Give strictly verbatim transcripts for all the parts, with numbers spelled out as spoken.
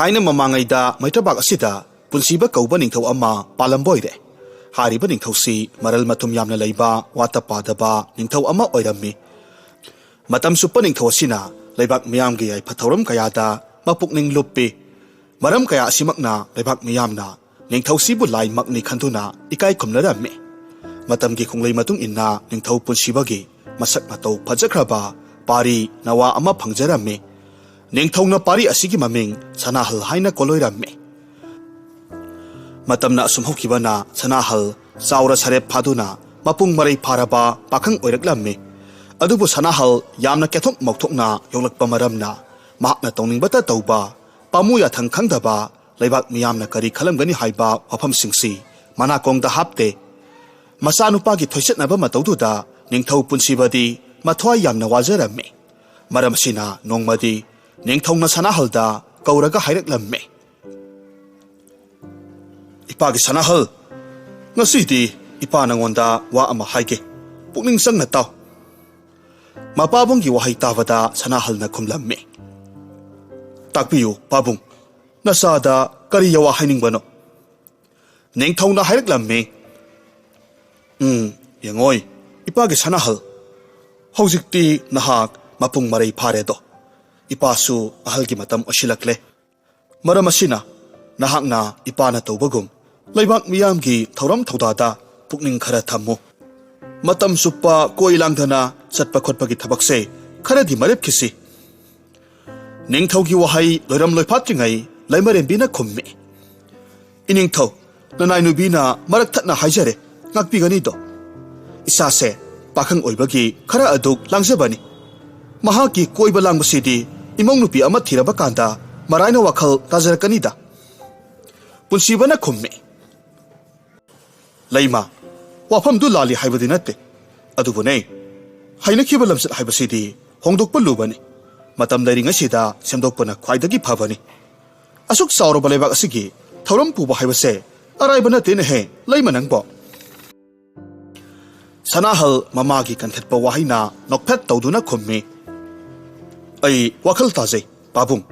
ꯊꯥꯏꯅ ꯃꯃꯥꯡꯉꯩꯗ ꯃꯩꯇ꯭ꯔꯕꯥꯛ ꯑꯁꯤꯗ ꯄꯨꯟꯁꯤꯕ ꯀꯧꯕ ꯅꯤꯡꯊꯧ ꯑꯃ ꯄꯥꯜꯂꯝꯕ ꯑꯣꯏꯔꯦ꯫ ꯍꯥꯏꯔꯤꯕ ꯅꯤꯡꯊꯧꯁꯤ ꯃꯔꯜ ꯃꯊꯨꯝ ꯌꯥꯝꯅ ꯂꯩꯕ, ꯋꯥꯠꯇ ꯄꯥꯗꯕ ꯅꯤꯡꯊꯧ ꯑꯃ ꯑꯣꯏꯔꯝꯃꯤ꯫ ꯃꯇꯝ ꯆꯨꯞꯄ ꯅꯤꯡꯊꯧ ꯑꯁꯤꯅ ꯂꯩꯕꯥꯛ ꯃꯤꯌꯥꯝꯒꯤ ꯌꯥꯏꯐ ꯊꯧꯔꯝ ꯀꯌꯥꯗ ꯃꯄꯨꯛꯅꯤꯡ ꯂꯨꯞꯄꯤ꯫ ꯃꯔꯝ ꯀꯌꯥ ꯑꯁꯤꯃꯛꯅ ꯂꯩꯕꯥꯛ ꯃꯤꯌꯥꯝꯅ ꯅꯤꯡꯊꯧꯁꯤꯕꯨ ꯂꯥꯏꯃꯛꯅꯤ ꯈꯟꯗꯨꯅ ꯏꯀꯥꯏ ꯈꯨꯝꯅꯔꯝꯃꯤ꯫ ꯃꯇꯝꯒꯤ ꯈꯣꯡꯂꯩ ꯃꯇꯨꯡ ꯏꯟꯅ ꯅꯤꯡꯊꯧ ꯄꯨꯟꯁꯤꯕꯒꯤ ꯃꯁꯛ ꯃꯇꯧ ꯐꯖꯈ꯭ꯔꯕ ꯄꯥꯔꯤ ꯅꯋꯥ ꯑꯃ ꯐꯪꯖꯔꯝꯃꯤ꯫ ꯅꯤꯡꯊꯧꯅ ꯄꯥꯔꯤ ꯑꯁꯤꯒꯤ ꯃꯃꯤꯡ ꯁꯅꯥꯍꯜ ꯍꯥꯏꯅ ꯀꯣꯂꯣꯏꯔꯝꯃꯤ꯫ ꯃꯇꯝꯅ ꯑꯁꯨꯝ ꯍꯧꯈꯤꯕꯅ ꯁꯅꯥꯍꯜ ꯆꯥꯎꯔ ꯁꯔꯦꯞ ꯐꯥꯗꯨꯅ ꯃꯄꯨꯡ ꯃꯔꯩ ꯐꯥꯔꯕ ꯄꯥꯈꯪ ꯑꯣꯏꯔꯛꯂꯝꯃꯤ꯫ ꯑꯗꯨꯕꯨ ꯁꯅꯥꯍꯜ ꯌꯥꯝꯅ ꯀꯦꯊꯣꯛ ꯃꯧꯊꯣꯛꯅ ꯌꯣꯛꯂꯛꯄ ꯃꯔꯝꯅ ꯃꯍꯥꯛꯅ ꯇꯧꯅꯤꯡꯕꯇ ꯇꯧꯕ, ꯄꯥꯝꯃꯨ ꯌꯥꯊꯪ ꯈꯪꯗꯕ, ꯂꯩꯕꯥꯛ ꯃꯤꯌꯥꯝꯅ ꯀꯔꯤ ꯈꯜꯂꯝꯒꯅꯤ ꯍꯥꯏꯕ ꯋꯥꯐꯝꯁꯤꯡꯁꯤ ꯃꯅꯥꯀꯣꯡꯗ ꯍꯥꯞꯇꯦ꯫ ꯃꯆꯥꯅꯨꯄꯥꯒꯤ ꯊꯣꯏꯆꯠꯅꯕ ꯃꯇꯧꯗꯨꯗ ꯅꯤꯡꯊꯧ ꯄꯨꯟꯁꯤꯕꯗꯤ ꯃꯊ꯭ꯋꯥꯏ ꯌꯥꯝꯅ ꯋꯥꯖꯔꯝꯃꯤ꯫ ꯃꯔꯝ ꯑꯁꯤꯅ ꯅꯣꯡꯃꯗꯤ ꯅꯤꯡꯊꯧꯅ ꯁꯅꯥꯍꯜꯗ ꯀꯧꯔꯒ ꯍꯥꯏꯔꯛꯂꯝꯃꯤ, "ꯏꯄꯥꯒꯤ ꯁꯅꯥꯍꯜ, ꯉꯁꯤꯗꯤ ꯏꯄꯥ ꯅꯉꯣꯟꯗ ꯋꯥ ꯑꯃ ꯍꯥꯏꯒꯦ꯫ ꯄꯨꯛꯅꯤꯡ ꯆꯪꯅ ꯇꯥꯎ꯫" ꯃꯄꯥꯕꯨꯡꯒꯤ ꯋꯥꯍꯩ ꯇꯥꯕꯗ ꯁꯅꯥꯍꯜꯅ ꯈꯨꯝꯂꯝꯃꯤ, "ꯇꯥꯛꯄꯤꯌꯨ ꯄꯥꯕꯨꯡ, ꯅꯆꯥꯗ ꯀꯔꯤ ꯌꯋꯥ ꯍꯥꯏꯅꯤꯡꯕꯅꯣ?" ꯅꯤꯡꯊꯧꯅ ꯍꯥꯏꯔꯛꯂꯝꯃꯤ, "ꯎꯝ, ꯌꯦꯡꯉꯣꯏ, ꯏꯄꯥꯒꯤ ꯁꯅꯥꯍꯜ, ꯍꯧꯖꯤꯛꯇꯤ ꯅꯍꯥꯛ ꯃꯄꯨꯡ ꯃꯔꯩ ꯐꯥꯔꯦꯗꯣ꯫ ꯏꯄꯥꯁꯨ ꯑꯍꯜꯒꯤ ꯃꯇꯝ ꯑꯣꯏꯁꯤꯜꯂꯛꯂꯦ꯫ ꯃꯔꯝ ꯑꯁꯤꯅ ꯅꯍꯥꯛꯅ ꯏꯄꯥꯅ ꯇꯧꯕꯒꯨꯝ ꯂꯩꯕꯥꯛ ꯃꯤꯌꯥꯝꯒꯤ ꯊꯧꯔꯝ ꯊꯧꯗꯥꯗ ꯄꯨꯛꯅꯤꯡ ꯈꯔ ꯊꯝꯃꯨ꯫ ꯃꯇꯝ ꯆꯨꯞꯄ ꯀꯣꯏ ꯂꯥꯡꯗꯅ ꯆꯠꯄ ꯈꯣꯠꯄꯒꯤ ꯊꯕꯛꯁꯦ ꯈꯔꯗꯤ ꯃꯔꯦꯞꯈꯤꯁꯤ꯫" ꯅꯤꯡꯊꯧꯒꯤ ꯋꯥꯍꯩ ꯂꯣꯏꯔꯝ ꯂꯣꯏꯐꯥꯠꯇ꯭ꯔꯤꯉꯩ ꯂꯩꯃꯔꯦꯝꯕꯤꯅ ꯈꯨꯝꯃꯤ, "ꯏꯅꯤꯡꯊꯧ, ꯅꯅꯥꯏ ꯅꯨꯕꯤꯅ ꯃꯔꯛ ꯊꯠꯅ ꯍꯥꯏꯖꯔꯦ, ꯉꯥꯛꯄꯤꯒꯅꯤꯗꯣ꯫ ꯏꯆꯥꯁꯦ ꯄꯥꯈꯪ ꯑꯣꯏꯕꯒꯤ ꯈꯔ ꯑꯗꯨꯛ ꯂꯥꯡꯖꯕꯅꯤ꯫ ꯃꯍꯥꯛꯀꯤ ꯀꯣꯏꯕ ꯂꯥꯡꯕꯁꯤꯗꯤ ꯏꯃꯧ ꯅꯨꯄꯤ ꯑꯃ ꯊꯤꯔꯕ ꯀꯥꯟꯗ ꯃꯔꯥꯏꯅ ꯋꯥꯈꯜ ꯇꯥꯖꯔꯛꯀꯅꯤꯗ꯫" ꯄꯨꯟꯁꯤꯕꯅ ꯈꯨꯝꯃꯤ, "ꯂꯩꯃ, ꯋꯥꯐꯝꯗꯨ ꯂꯥꯜꯂꯤ ꯍꯥꯏꯕꯗꯤ ꯅꯠꯇꯦ꯫ ꯑꯗꯨꯕꯨꯅꯦ, ꯍꯩꯅꯈꯤꯕ ꯂꯝꯆꯠ ꯍꯥꯏꯕꯁꯤꯗꯤ ꯍꯣꯡꯗꯣꯛꯄ ꯂꯨꯕꯅꯤ꯫ ꯃꯇꯝ ꯂꯩꯔꯤꯉꯩꯁꯤꯗ ꯁꯦꯝꯗꯣꯛꯄꯅ ꯈ꯭ꯋꯥꯏꯗꯒꯤ ꯐꯕꯅꯤ꯫ ꯑꯁꯨꯛ ꯆꯥꯎꯔꯕ ꯂꯩꯕꯥꯛ ꯑꯁꯤꯒꯤ ꯊꯧꯔꯝ ꯄꯨꯕ ꯍꯥꯏꯕꯁꯦ ꯑꯔꯥꯏꯕ ꯅꯠꯇꯦꯅꯦꯍꯦ, ꯂꯩꯃ ꯅꯪꯕꯣ꯫" ꯁꯅꯥꯍꯜ ꯃꯃꯥꯒꯤ ꯀꯟꯈꯠꯄ ꯋꯥꯍꯩꯅ ꯅꯣꯛꯐꯦꯠ ꯇꯧꯗꯨꯅ ꯈꯨꯝꯃꯤ, "ꯑꯩ ꯋꯥꯈꯜ ꯇꯥꯖꯩ ꯄꯥꯕꯨꯡ꯫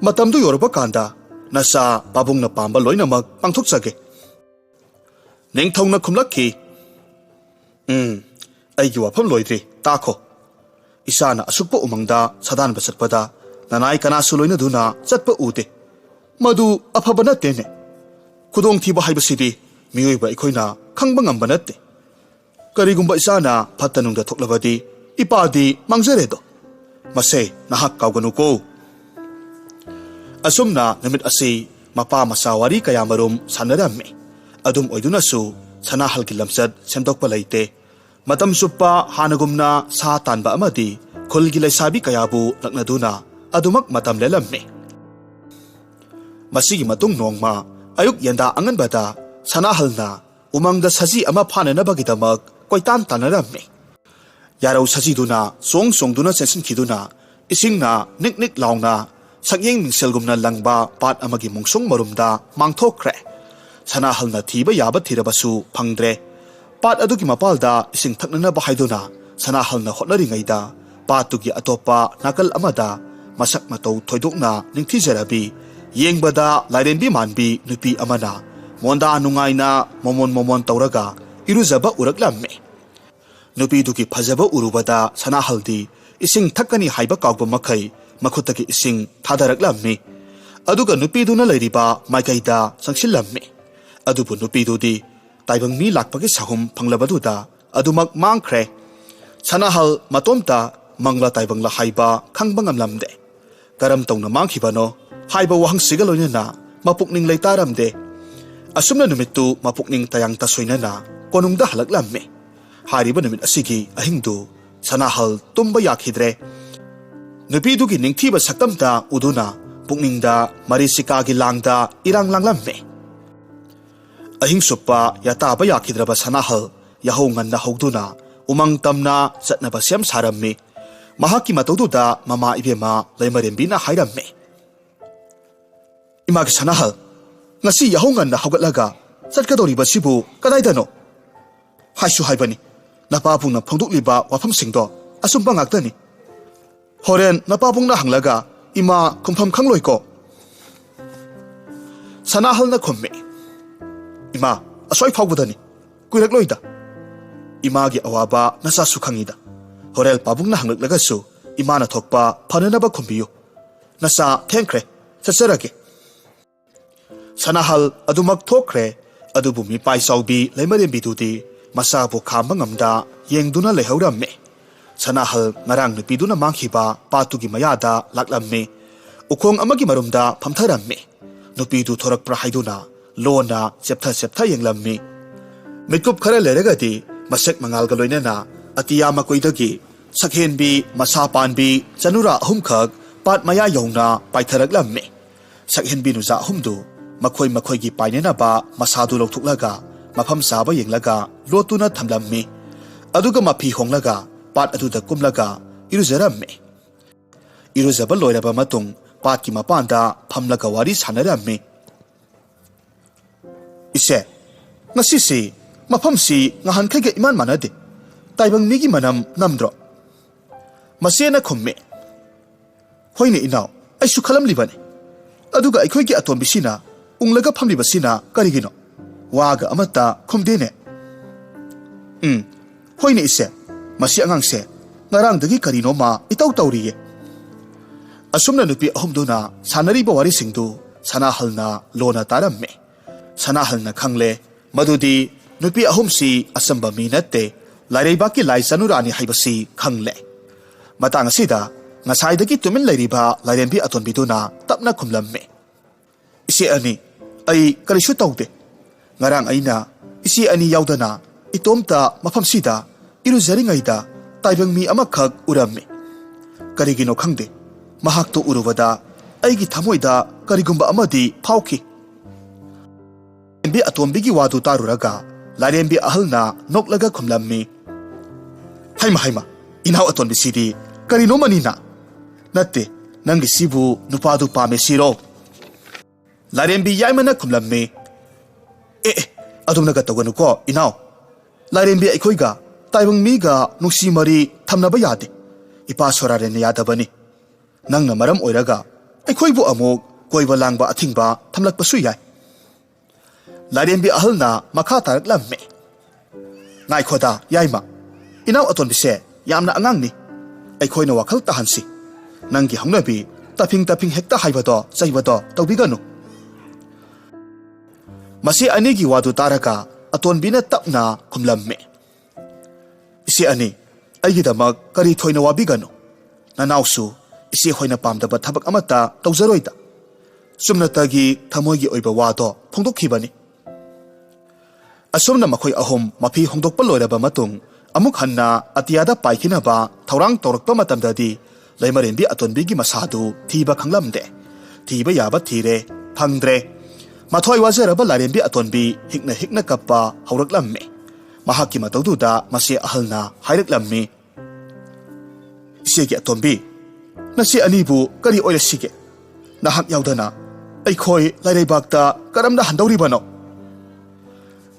ꯃꯇꯝꯗꯨ ꯌꯧꯔꯛꯄ ꯀꯥꯟꯗ ꯅꯆꯥ ꯄꯥꯕꯨꯡꯅ ꯄꯥꯝꯕ ꯂꯣꯏꯅꯃꯛ ꯄꯥꯡꯊꯣꯛꯆꯒꯦ꯫ ꯅꯤꯡꯊꯧꯅ ꯈꯨꯝꯂꯛꯈꯤ, "ꯎꯝ, ꯑꯩꯒꯤ ꯋꯥꯐꯝ ꯂꯣꯏꯗ꯭ꯔꯤ, ꯇꯥꯈꯣ꯫ ꯏꯆꯥꯅ ꯑꯁꯨꯛꯄ ꯎꯃꯪꯗ ꯁꯥꯗꯥꯟꯕ ꯆꯠꯄꯗ ꯅꯅꯥꯏ ꯀꯅꯥꯁꯨ ꯂꯣꯏꯅꯗꯨꯅ ꯆꯠꯄ ꯎꯗꯦ꯫ ꯃꯗꯨ ꯑꯐꯕ ꯅꯠꯇꯦꯅꯦ꯫ ꯈꯨꯗꯣꯡꯊꯤꯕ ꯍꯥꯏꯕꯁꯤꯗꯤ ꯃꯤꯑꯣꯏꯕ ꯑꯩꯈꯣꯏꯅ ꯈꯪꯕ ꯉꯝꯕ ꯅꯠꯇꯦ꯫ ꯀꯔꯤꯒꯨꯝꯕ ꯏꯆꯥꯅ ꯐꯠꯇ ꯅꯨꯡꯗ ꯊꯣꯛꯂꯕꯗꯤ ꯏꯄꯥꯗꯤ ꯃꯥꯡꯖꯔꯦꯗꯣ꯫ ꯃꯁꯦ ꯅꯍꯥꯛ ꯀꯥꯎꯒꯅꯨꯀꯣ꯫" ꯑꯁꯨꯝꯅ ꯅꯨꯃꯤꯠ ꯑꯁꯤ ꯃꯄꯥ ꯃꯆꯥ ꯋꯥꯔꯤ ꯀꯌꯥꯃꯔꯨꯝ ꯁꯥꯟꯅꯔꯝꯃꯤ꯫ ꯑꯗꯨꯝ ꯑꯣꯏꯗꯨꯅꯁꯨ ꯁꯅꯥꯍꯜꯒꯤ ꯂꯝꯆꯠ ꯁꯦꯝꯗꯣꯛꯄ ꯂꯩꯇꯦ꯫ ꯃꯇꯝ ꯆꯨꯞꯄ ꯍꯥꯟꯅꯒꯨꯝꯅ ꯁꯥ ꯇꯥꯟꯕ ꯑꯃꯗꯤ ꯈꯨꯜꯒꯤ ꯂꯩꯁꯥꯕꯤ ꯀꯌꯥꯕꯨ ꯂꯛꯅꯗꯨꯅ ꯑꯗꯨꯃꯛ ꯃꯇꯝ ꯂꯦꯜꯂꯝꯃꯤ꯫ ꯃꯁꯤꯒꯤ ꯃꯇꯨꯡ ꯅꯣꯡꯃ ꯑꯌꯨꯛ ꯌꯦꯟꯗꯥ ꯑꯉꯟꯕꯗ ꯁꯅꯥꯍꯜꯅ ꯎꯃꯪꯗ ꯁꯖꯤ ꯑꯃ ꯐꯥꯅꯅꯕꯒꯤꯗꯃꯛ ꯀꯣꯏꯇꯥꯟ ꯇꯥꯟꯅꯔꯝꯃꯤ꯫ ꯌꯥꯔꯧ ꯁꯖꯤꯗꯨꯅ ꯆꯣꯡ ꯆꯣꯡꯗꯨꯅ ꯆꯦꯟꯁꯤꯟꯈꯤꯗꯨꯅ ꯏꯁꯤꯡꯅ ꯅꯤꯛ ꯅꯤꯛ ꯂꯥꯎꯅ ꯁꯛꯌꯦꯡ ꯃꯤꯡꯁꯦꯜꯒꯨꯝꯅ ꯂꯪꯕ ꯄꯥꯠ ꯑꯃꯒꯤ ꯃꯣꯡꯁꯣꯡ ꯃꯔꯨꯝꯗ ꯃꯥꯡꯊꯣꯛꯈ꯭ꯔꯦ꯫ ꯁꯅꯥꯍꯜꯅ ꯊꯤꯕ ꯌꯥꯕ ꯊꯤꯔꯕꯁꯨ ꯐꯪꯗ꯭ꯔꯦ꯫ ꯄꯥꯠ ꯑꯗꯨꯒꯤ ꯃꯄꯥꯜꯗ ꯏꯁꯤꯡ ꯊꯛꯅꯅꯕ ꯍꯥꯏꯗꯨꯅ ꯁꯅꯥꯍꯜꯅ ꯍꯣꯠꯅꯔꯤꯉꯩꯗ, ꯄꯥꯠꯇꯨꯒꯤ ꯑꯇꯣꯞꯄ ꯅꯥꯀꯜ ꯑꯃꯗ ꯃꯁꯛ ꯃꯇꯧ ꯊꯣꯏꯗꯣꯛꯅ ꯅꯤꯡꯊꯤꯖꯔꯕꯤ, ꯌꯦꯡꯕꯗ ꯂꯥꯏꯔꯦꯝꯕꯤ ꯃꯥꯟꯕꯤ ꯅꯨꯄꯤ ꯑꯃꯅ ꯃꯣꯟꯗꯥ ꯅꯨꯡꯉꯥꯏꯅ ꯃꯣꯃꯣꯟ ꯃꯣꯃꯣꯟ ꯇꯧꯔꯒ ꯏꯔꯨꯖꯕ ꯎꯔꯛꯂꯝꯃꯤ꯫ ꯅꯨꯄꯤꯗꯨꯒꯤ ꯐꯖꯕ ꯎꯔꯨꯕꯗ ꯁꯅꯥꯍꯜꯗꯤ ꯏꯁꯤꯡ ꯊꯛꯀꯅꯤ ꯍꯥꯏꯕ ꯀꯥꯎꯕ ꯃꯈꯩ ꯃꯈꯨꯠꯇꯒꯤ ꯏꯁꯤꯡ ꯊꯥꯗꯔꯛꯂꯝꯃꯤ꯫ ꯑꯗꯨꯒ ꯅꯨꯄꯤꯗꯨꯅ ꯂꯩꯔꯤꯕ ꯃꯥꯏꯀꯩꯗ ꯆꯪꯁꯤꯜꯂꯝꯃꯤ꯫ ꯑꯗꯨꯕꯨ ꯅꯨꯄꯤꯗꯨꯗꯤ ꯇꯥꯏꯕꯪ ꯃꯤ ꯂꯥꯛꯄꯒꯤ ꯁꯥꯍꯨꯝ ꯐꯪꯂꯕꯗꯨꯗ ꯑꯗꯨꯃꯛ ꯃꯥꯡꯈ꯭ꯔꯦ꯫ ꯁꯅꯥꯍꯜ ꯃꯇꯣꯝꯇ ꯃꯪꯂꯥ ꯇꯥꯏꯕꯪꯂꯥ ꯍꯥꯏꯕ ꯈꯪꯕ ꯉꯝꯂꯝꯗꯦ꯫ ꯀꯔꯝ ꯇꯧꯅ ꯃꯥꯡꯈꯤꯕꯅꯣ ꯍꯥꯏꯕ ꯋꯥꯍꯪꯁꯤꯒ ꯂꯣꯏꯅꯅ ꯃꯄꯨꯛꯅꯤꯡ ꯂꯩꯇꯥꯔꯝꯗꯦ꯫ ꯑꯁꯨꯝꯅ ꯅꯨꯃꯤꯠꯇꯨ ꯃꯄꯨꯛꯅꯤꯡ ꯇꯌꯥꯡ ꯇꯁꯣꯏꯅꯅ ꯀꯣꯅꯨꯡꯗ ꯍꯜꯂꯛꯂꯝꯃꯤ꯫ ꯍꯥꯏꯔꯤꯕ ꯅꯨꯃꯤꯠ ꯑꯁꯤꯒꯤ ꯑꯍꯤꯡꯗꯨ ꯁꯅꯥꯍꯜ ꯇꯨꯝꯕ ꯌꯥꯈꯤꯗ꯭ꯔꯦ꯫ ꯅꯨꯄꯤꯗꯨꯒꯤ ꯅꯤꯡꯊꯤꯕ ꯁꯛꯇꯝꯇ ꯎꯗꯨꯅ ꯄꯨꯛꯅꯤꯡꯗ ꯃꯔꯤꯆꯤꯀꯥꯒꯤ ꯂꯥꯡꯗ ꯏꯔꯥꯡ ꯂꯥꯡꯂꯝꯃꯤ꯫ ꯑꯍꯤꯡ ꯆꯨꯞꯄ ꯌꯥꯇꯥꯕ ꯌꯥꯈꯤꯗ꯭ꯔꯕ ꯁꯅꯥꯍꯜ ꯌꯥꯍꯧ ꯉꯟꯅ ꯍꯧꯗꯨꯅ ꯎꯃꯪ ꯇꯝꯅ ꯆꯠꯅꯕ ꯁꯦꯝ ꯁꯥꯔꯝꯃꯤ꯫ ꯃꯍꯥꯛꯀꯤ ꯃꯇꯧꯗꯨꯗ ꯃꯃꯥ ꯏꯕꯦꯝꯃ ꯂꯩꯃꯔꯦꯝꯕꯤꯅ ꯍꯥꯏꯔꯝꯃꯤ, "ꯏꯃꯥꯒꯤ ꯁꯅꯥꯍꯜ, ꯉꯁꯤ ꯌꯥꯍꯧ ꯉꯟꯅ ꯍꯧꯒꯠꯂꯒ ꯆꯠꯀꯗꯧꯔꯤꯕꯁꯤꯕꯨ ꯀꯗꯥꯏꯗꯅꯣ? ꯍꯥꯏꯁꯨ ꯍꯥꯏꯕꯅꯤ, ꯅꯄꯥꯕꯨꯡꯅ ꯐꯣꯡꯗꯣꯛꯂꯤꯕ ꯋꯥꯐꯝꯁꯤꯡꯗꯣ ꯑꯆꯨꯝꯕ ꯉꯥꯛꯇꯅꯤ꯫ ꯍꯣꯔꯦꯟ ꯅꯄꯥꯕꯨꯡꯅ ꯍꯪꯂꯒ "ꯏꯃꯥ, ꯈꯨꯝꯐꯝ ꯈꯪꯂꯣꯏꯀꯣ?" ꯁꯅꯥꯍꯜꯅ ꯈꯨꯝꯃꯤ, "ꯏꯃꯥ, ꯑꯁ꯭ꯋꯥꯏ ꯐꯥꯎꯕꯗꯅꯤ, ꯀꯨꯏꯔꯛꯂꯣꯏꯗ꯫ ꯏꯃꯥꯒꯤ ꯑꯋꯥꯕ ꯅꯆꯥꯁꯨ ꯈꯪꯉꯤꯗ꯫ ꯍꯣꯔꯦꯜ ꯄꯥꯕꯨꯡꯅ ꯍꯪꯂꯛꯂꯒꯁꯨ ꯏꯃꯥꯅ ꯊꯣꯛꯄ ꯐꯅꯅꯕ ꯈꯨꯝꯕꯤꯌꯨ꯫ ꯅꯆꯥ ꯊꯦꯡꯈ꯭ꯔꯦ, ꯆꯠꯆꯔꯒꯦ꯫" ꯁꯅꯥꯍꯜ ꯑꯗꯨꯃꯛ ꯊꯣꯛꯈ꯭ꯔꯦ꯫ ꯑꯗꯨꯕꯨ ꯃꯤꯄꯥꯏ ꯆꯥꯎꯕꯤ ꯂꯩꯃꯔꯦꯝꯕꯤꯗꯨꯗꯤ ꯃꯆꯥꯕꯨ ꯈꯥꯝꯕ ꯉꯝꯗ ꯌꯦꯡꯗꯨꯅ ꯂꯩꯍꯧꯔꯝꯃꯤ꯫ ꯁꯅꯥꯍꯜ ꯉꯔꯥꯡ ꯅꯨꯄꯤꯗꯨꯅ ꯃꯥꯡꯈꯤꯕ ꯄꯥꯠꯇꯨꯒꯤ ꯃꯌꯥꯗ ꯂꯥꯛꯂꯝꯃꯤ꯫ ꯎꯈꯣꯡ ꯑꯃꯒꯤ ꯃꯔꯨꯝꯗ ꯐꯝꯊꯔꯝꯃꯤ꯫ ꯅꯨꯄꯤꯗꯨ ꯊꯣꯔꯛꯄ꯭ꯔꯥ ꯍꯥꯏꯗꯨꯅ ꯂꯣꯟꯅ ꯆꯦꯞꯊ ꯆꯦꯞꯊ ꯌꯦꯡꯂꯝꯃꯤ꯫ ꯃꯤꯠꯀꯨꯞ ꯈꯔ ꯂꯩꯔꯒꯗꯤ ꯃꯁꯦꯛ ꯃꯉꯥꯜꯒ ꯂꯣꯏꯅꯅ ꯑꯇꯤꯌꯥ ꯃꯀꯣꯏꯗꯒꯤ ꯁꯛꯍꯦꯟꯕꯤ, ꯃꯁꯥ ꯄꯥꯟꯕꯤ, ꯆꯅꯨꯔꯥ ꯑꯍꯨꯝꯈꯛ ꯄꯥꯠ ꯃꯌꯥ ꯌꯧꯅ ꯄꯥꯏꯊꯔꯛꯂꯝꯃꯤ꯫ ꯁꯛꯍꯦꯟꯕꯤ ꯅꯨꯖꯥ ꯑꯍꯨꯝꯗꯨ ꯃꯈꯣꯏ ꯃꯈꯣꯏꯒꯤ ꯄꯥꯏꯅꯅꯕ ꯃꯁꯥꯗꯨ ꯂꯧꯊꯣꯛꯂꯒ ꯃꯐꯝ ꯆꯥꯕ ꯌꯦꯡꯂꯒ ꯂꯣꯠꯇꯨꯅ ꯊꯝꯂꯝꯃꯤ꯫ ꯑꯗꯨꯒ ꯃꯐꯤ ꯍꯣꯡꯂꯒ ꯄꯥꯠ ꯑꯗꯨꯗ ꯀꯨꯝꯂꯒ ꯏꯔꯨꯖꯔꯝꯃꯤ꯫ ꯏꯔꯨꯖꯕ ꯂꯣꯏꯔꯕ ꯃꯇꯨꯡ ꯄꯥꯠꯀꯤ ꯃꯄꯥꯟꯗ ꯐꯝꯂꯒ ꯋꯥꯔꯤ ꯁꯥꯟꯅꯔꯝꯃꯤ꯫ "ꯏꯆꯦ, ꯉꯁꯤꯁꯤ ꯃꯐꯝꯁꯤ ꯉꯍꯥꯟꯈꯩꯒ ꯏꯃꯥꯟ ꯃꯥꯟꯅꯗꯦ꯫ ꯇꯥꯏꯕꯪ ꯃꯤꯒꯤ ꯃꯅꯝ ꯅꯝꯗ꯭ꯔꯣ?" ꯃꯆꯦꯅ ꯈꯨꯝꯃꯤ, "ꯍꯣꯏꯅꯦ ꯏꯅꯥꯎ, ꯑꯩꯁꯨ ꯈꯜꯂꯝꯂꯤꯕꯅꯤ꯫ ꯑꯗꯨꯒ ꯑꯩꯈꯣꯏꯒꯤ ꯑꯇꯣꯝꯕꯤꯁꯤꯅ ꯎꯪꯂꯒ ꯐꯝꯂꯤꯕꯁꯤꯅ ꯀꯔꯤꯒꯤꯅꯣ? ꯋꯥꯒ ꯑꯃꯠꯇ ꯈꯨꯝꯗꯦꯅꯦ꯫" "ꯎꯝ, ꯍꯣꯏꯅꯦ ꯏꯆꯦ, ꯃꯁꯤ ꯑꯉꯥꯡꯁꯦ ꯉꯔꯥꯡꯗꯒꯤ ꯀꯔꯤꯅꯣꯃ ꯏꯇꯧ ꯇꯧꯔꯤꯌꯦ꯫" ꯑꯁꯨꯝꯅ ꯅꯨꯄꯤ ꯑꯍꯨꯝꯗꯨꯅ ꯁꯥꯟꯅꯔꯤꯕ ꯋꯥꯔꯤꯁꯤꯡꯗꯨ ꯁꯅꯥꯍꯜꯅ ꯂꯣꯟꯅ ꯇꯥꯔꯝꯃꯤ꯫ ꯁꯅꯥꯍꯜꯅ ꯈꯪꯂꯦ ꯃꯗꯨꯗꯤ ꯅꯨꯄꯤ ꯑꯍꯨꯝꯁꯤ ꯑꯆꯝꯕ ꯃꯤ ꯅꯠꯇꯦ, ꯂꯥꯏꯔꯩꯕꯥꯛꯀꯤ ꯂꯥꯏ ꯆꯅꯨꯔꯥꯅꯤ ꯍꯥꯏꯕꯁꯤ ꯈꯪꯂꯦ꯫ ꯃꯇꯥꯡ ꯑꯁꯤꯗ ꯉꯁꯥꯏꯗꯒꯤ ꯇꯨꯃꯤꯟ ꯂꯩꯔꯤꯕ ꯂꯥꯏꯔꯦꯝꯕꯤ ꯑꯇꯣꯟꯕꯤꯗꯨꯅ ꯇꯞꯅ ꯈꯨꯝꯂꯝꯃꯤ, "ꯏꯆꯦ ꯑꯅꯤ, ꯑꯩ ꯀꯔꯤꯁꯨ ꯇꯧꯗꯦ꯫ ꯉꯔꯥꯡ ꯑꯩꯅ ꯏꯆꯦ ꯑꯅꯤ ꯌꯥꯎꯗꯅ ꯏꯇꯣꯝꯇ ꯃꯐꯝꯁꯤꯗ ꯏꯔꯨꯖꯔꯤꯉꯩꯗ ꯇꯥꯏꯕꯪ ꯃꯤ ꯑꯃꯈꯛ ꯎꯔꯝꯃꯤ꯫ ꯀꯔꯤꯒꯤꯅꯣ ꯈꯪꯗꯦ, ꯃꯍꯥꯛꯇꯨ ꯎꯔꯨꯕꯗ ꯑꯩꯒꯤ ꯊꯃꯣꯏꯗ ꯀꯔꯤꯒꯨꯝꯕ ꯑꯃꯗꯤ ꯐꯥꯎꯈꯤ꯫" ꯂꯥꯏꯔꯦꯝꯕꯤ ꯑꯇꯣꯝꯕꯤꯒꯤ ꯋꯥꯗꯨ ꯇꯥꯔꯨꯔꯒ ꯂꯥꯏꯔꯦꯝꯕꯤ ꯑꯍꯜꯅ ꯅꯣꯛꯂꯒ ꯈꯨꯝꯂꯝꯃꯤ, "ꯍꯩꯃ ꯍꯩꯃ, ꯏꯅꯥꯎ ꯑꯇꯣꯟꯕꯤꯁꯤꯗꯤ ꯀꯔꯤꯅꯣꯃꯅꯤꯅ? ꯅꯠꯇꯦ, ꯅꯪꯒꯤꯁꯤꯕꯨ ꯅꯨꯄꯥꯗꯨ ꯄꯥꯝꯃꯦ ꯁꯤꯔꯣ?" ꯂꯥꯏꯔꯦꯝꯕꯤ ꯌꯥꯏꯃꯅ ꯈꯨꯝꯂꯝꯃꯤ, "ꯑꯦ ꯑꯦ, ꯑꯗꯨꯝꯅꯒ ꯇꯧꯒꯅꯨꯀꯣ ꯏꯅꯥꯎ꯫ ꯂꯥꯏꯔꯦꯝꯕꯤ ꯑꯩꯈꯣꯏꯒ ꯇꯥꯏꯕꯪ ꯃꯤꯒ ꯅꯨꯡꯁꯤ ꯃꯔꯤ ꯊꯝꯅꯕ ꯌꯥꯗꯦ꯫ ꯏꯄꯥ ꯁꯣꯔꯥꯔꯦꯟꯅ ꯌꯥꯗꯕꯅꯤ꯫ ꯅꯪꯅ ꯃꯔꯝ ꯑꯣꯏꯔꯒ ꯑꯩꯈꯣꯏꯕꯨ ꯑꯃꯨꯛ ꯀꯣꯏꯕ ꯂꯥꯡꯕ ꯑꯊꯤꯡꯕ ꯊꯝꯂꯛꯄꯁꯨ ꯌꯥꯏ꯫ ꯂꯥꯏꯔꯦꯝꯕꯤ ꯑꯍꯜꯅ ꯃꯈꯥ ꯇꯥꯔꯛꯂꯝꯃꯤ꯫ ꯉꯥꯏꯈꯣꯗ, ꯌꯥꯏꯃ꯫ ꯏꯅꯥꯎ ꯑꯇꯣꯟꯕꯤꯁꯦ ꯌꯥꯝꯅ ꯑꯉꯥꯡꯅꯤ꯫ ꯑꯩꯈꯣꯏꯅ ꯋꯥꯈꯜ ꯇꯥꯍꯟꯁꯤ꯫ ꯅꯪꯒꯤ ꯍꯧꯅꯕꯤ ꯇꯐꯤꯡ ꯇꯐꯤꯡ ꯍꯦꯛꯇ ꯍꯥꯏꯕꯗꯣ ꯆꯩꯕꯗꯣ ꯇꯧꯕꯤꯒꯅꯨ꯫ ꯃꯁꯤ ꯑꯅꯤꯒꯤ ꯋꯥꯗꯨ ꯇꯥꯔꯒ ꯑꯇꯣꯟꯕꯤꯅ ꯇꯞꯅ ꯈꯨꯝꯂꯝꯃꯤ꯫ ꯏꯆꯦ ꯑꯅꯤ, ꯑꯩꯒꯤꯗꯃꯛ ꯀꯔꯤ ꯊꯣꯏꯅ ꯋꯥꯕꯤꯒꯅꯨ꯫ ꯅꯅꯥꯎꯁꯨ ꯏꯆꯦ ꯍꯣꯏꯅ ꯄꯥꯝꯗꯕ ꯊꯕꯛ ꯑꯃꯠꯇ ꯇꯧꯖꯔꯣꯏꯗ꯫ ꯆꯨꯝꯅꯇꯒꯤ ꯊꯃꯣꯏꯒꯤ ꯑꯣꯏꯕ ꯋꯥꯗꯣ ꯐꯣꯡꯗꯣꯛꯈꯤꯕꯅꯤ꯫ ꯑꯁꯨꯝꯅ ꯃꯈꯣꯏ ꯑꯍꯨꯝ ꯃꯐꯤ ꯍꯣꯡꯗꯣꯛꯄ ꯂꯣꯏꯔꯕ ꯃꯇꯨꯡ, ꯑꯃꯨꯛ ꯍꯟꯅ ꯑꯇꯤꯌꯥꯗ ꯄꯥꯏꯈꯤꯅꯕ ꯊꯧꯔꯥꯡ ꯇꯧꯔꯛꯄ ꯃꯇꯝꯗꯗꯤ, ꯂꯩꯃꯔꯦꯟꯕꯤ ꯑꯇꯣꯟꯕꯤꯒꯤ ꯃꯁꯥꯗꯨ ꯊꯤꯕ ꯈꯪꯂꯝꯗꯦ꯫ ꯊꯤꯕ ꯌꯥꯕ ꯊꯤꯔꯦ, ꯐꯪꯗ꯭ꯔꯦ꯫ ꯃꯊ꯭ꯋꯥꯏ ꯋꯥꯖꯔꯕ ꯂꯥꯏꯔꯦꯝꯕꯤ ꯑꯇꯣꯟꯕꯤ ꯍꯤꯛꯅ ꯍꯤꯛꯅ ꯀꯞꯄ ꯍꯧꯔꯛꯂꯝꯃꯤ꯫ ꯃꯍꯥꯛꯀꯤ ꯃꯇꯧꯗꯨꯗ ꯃꯆꯦ ꯑꯍꯜꯅ ꯍꯥꯏꯔꯛꯂꯝꯃꯤ, "ꯏꯆꯦꯒꯤ ꯑꯇꯣꯝꯕꯤ, ꯅꯆꯦ ꯑꯅꯤꯕꯨ ꯀꯔꯤ ꯑꯣꯏꯔꯁꯤꯒꯦ? ꯅꯍꯥꯛ ꯌꯥꯎꯗꯅ ꯑꯩꯈꯣꯏ ꯂꯥꯏꯔꯩꯕꯥꯛꯇ ꯀꯔꯝꯅ ꯍꯟꯗꯧꯔꯤꯕꯅꯣ?"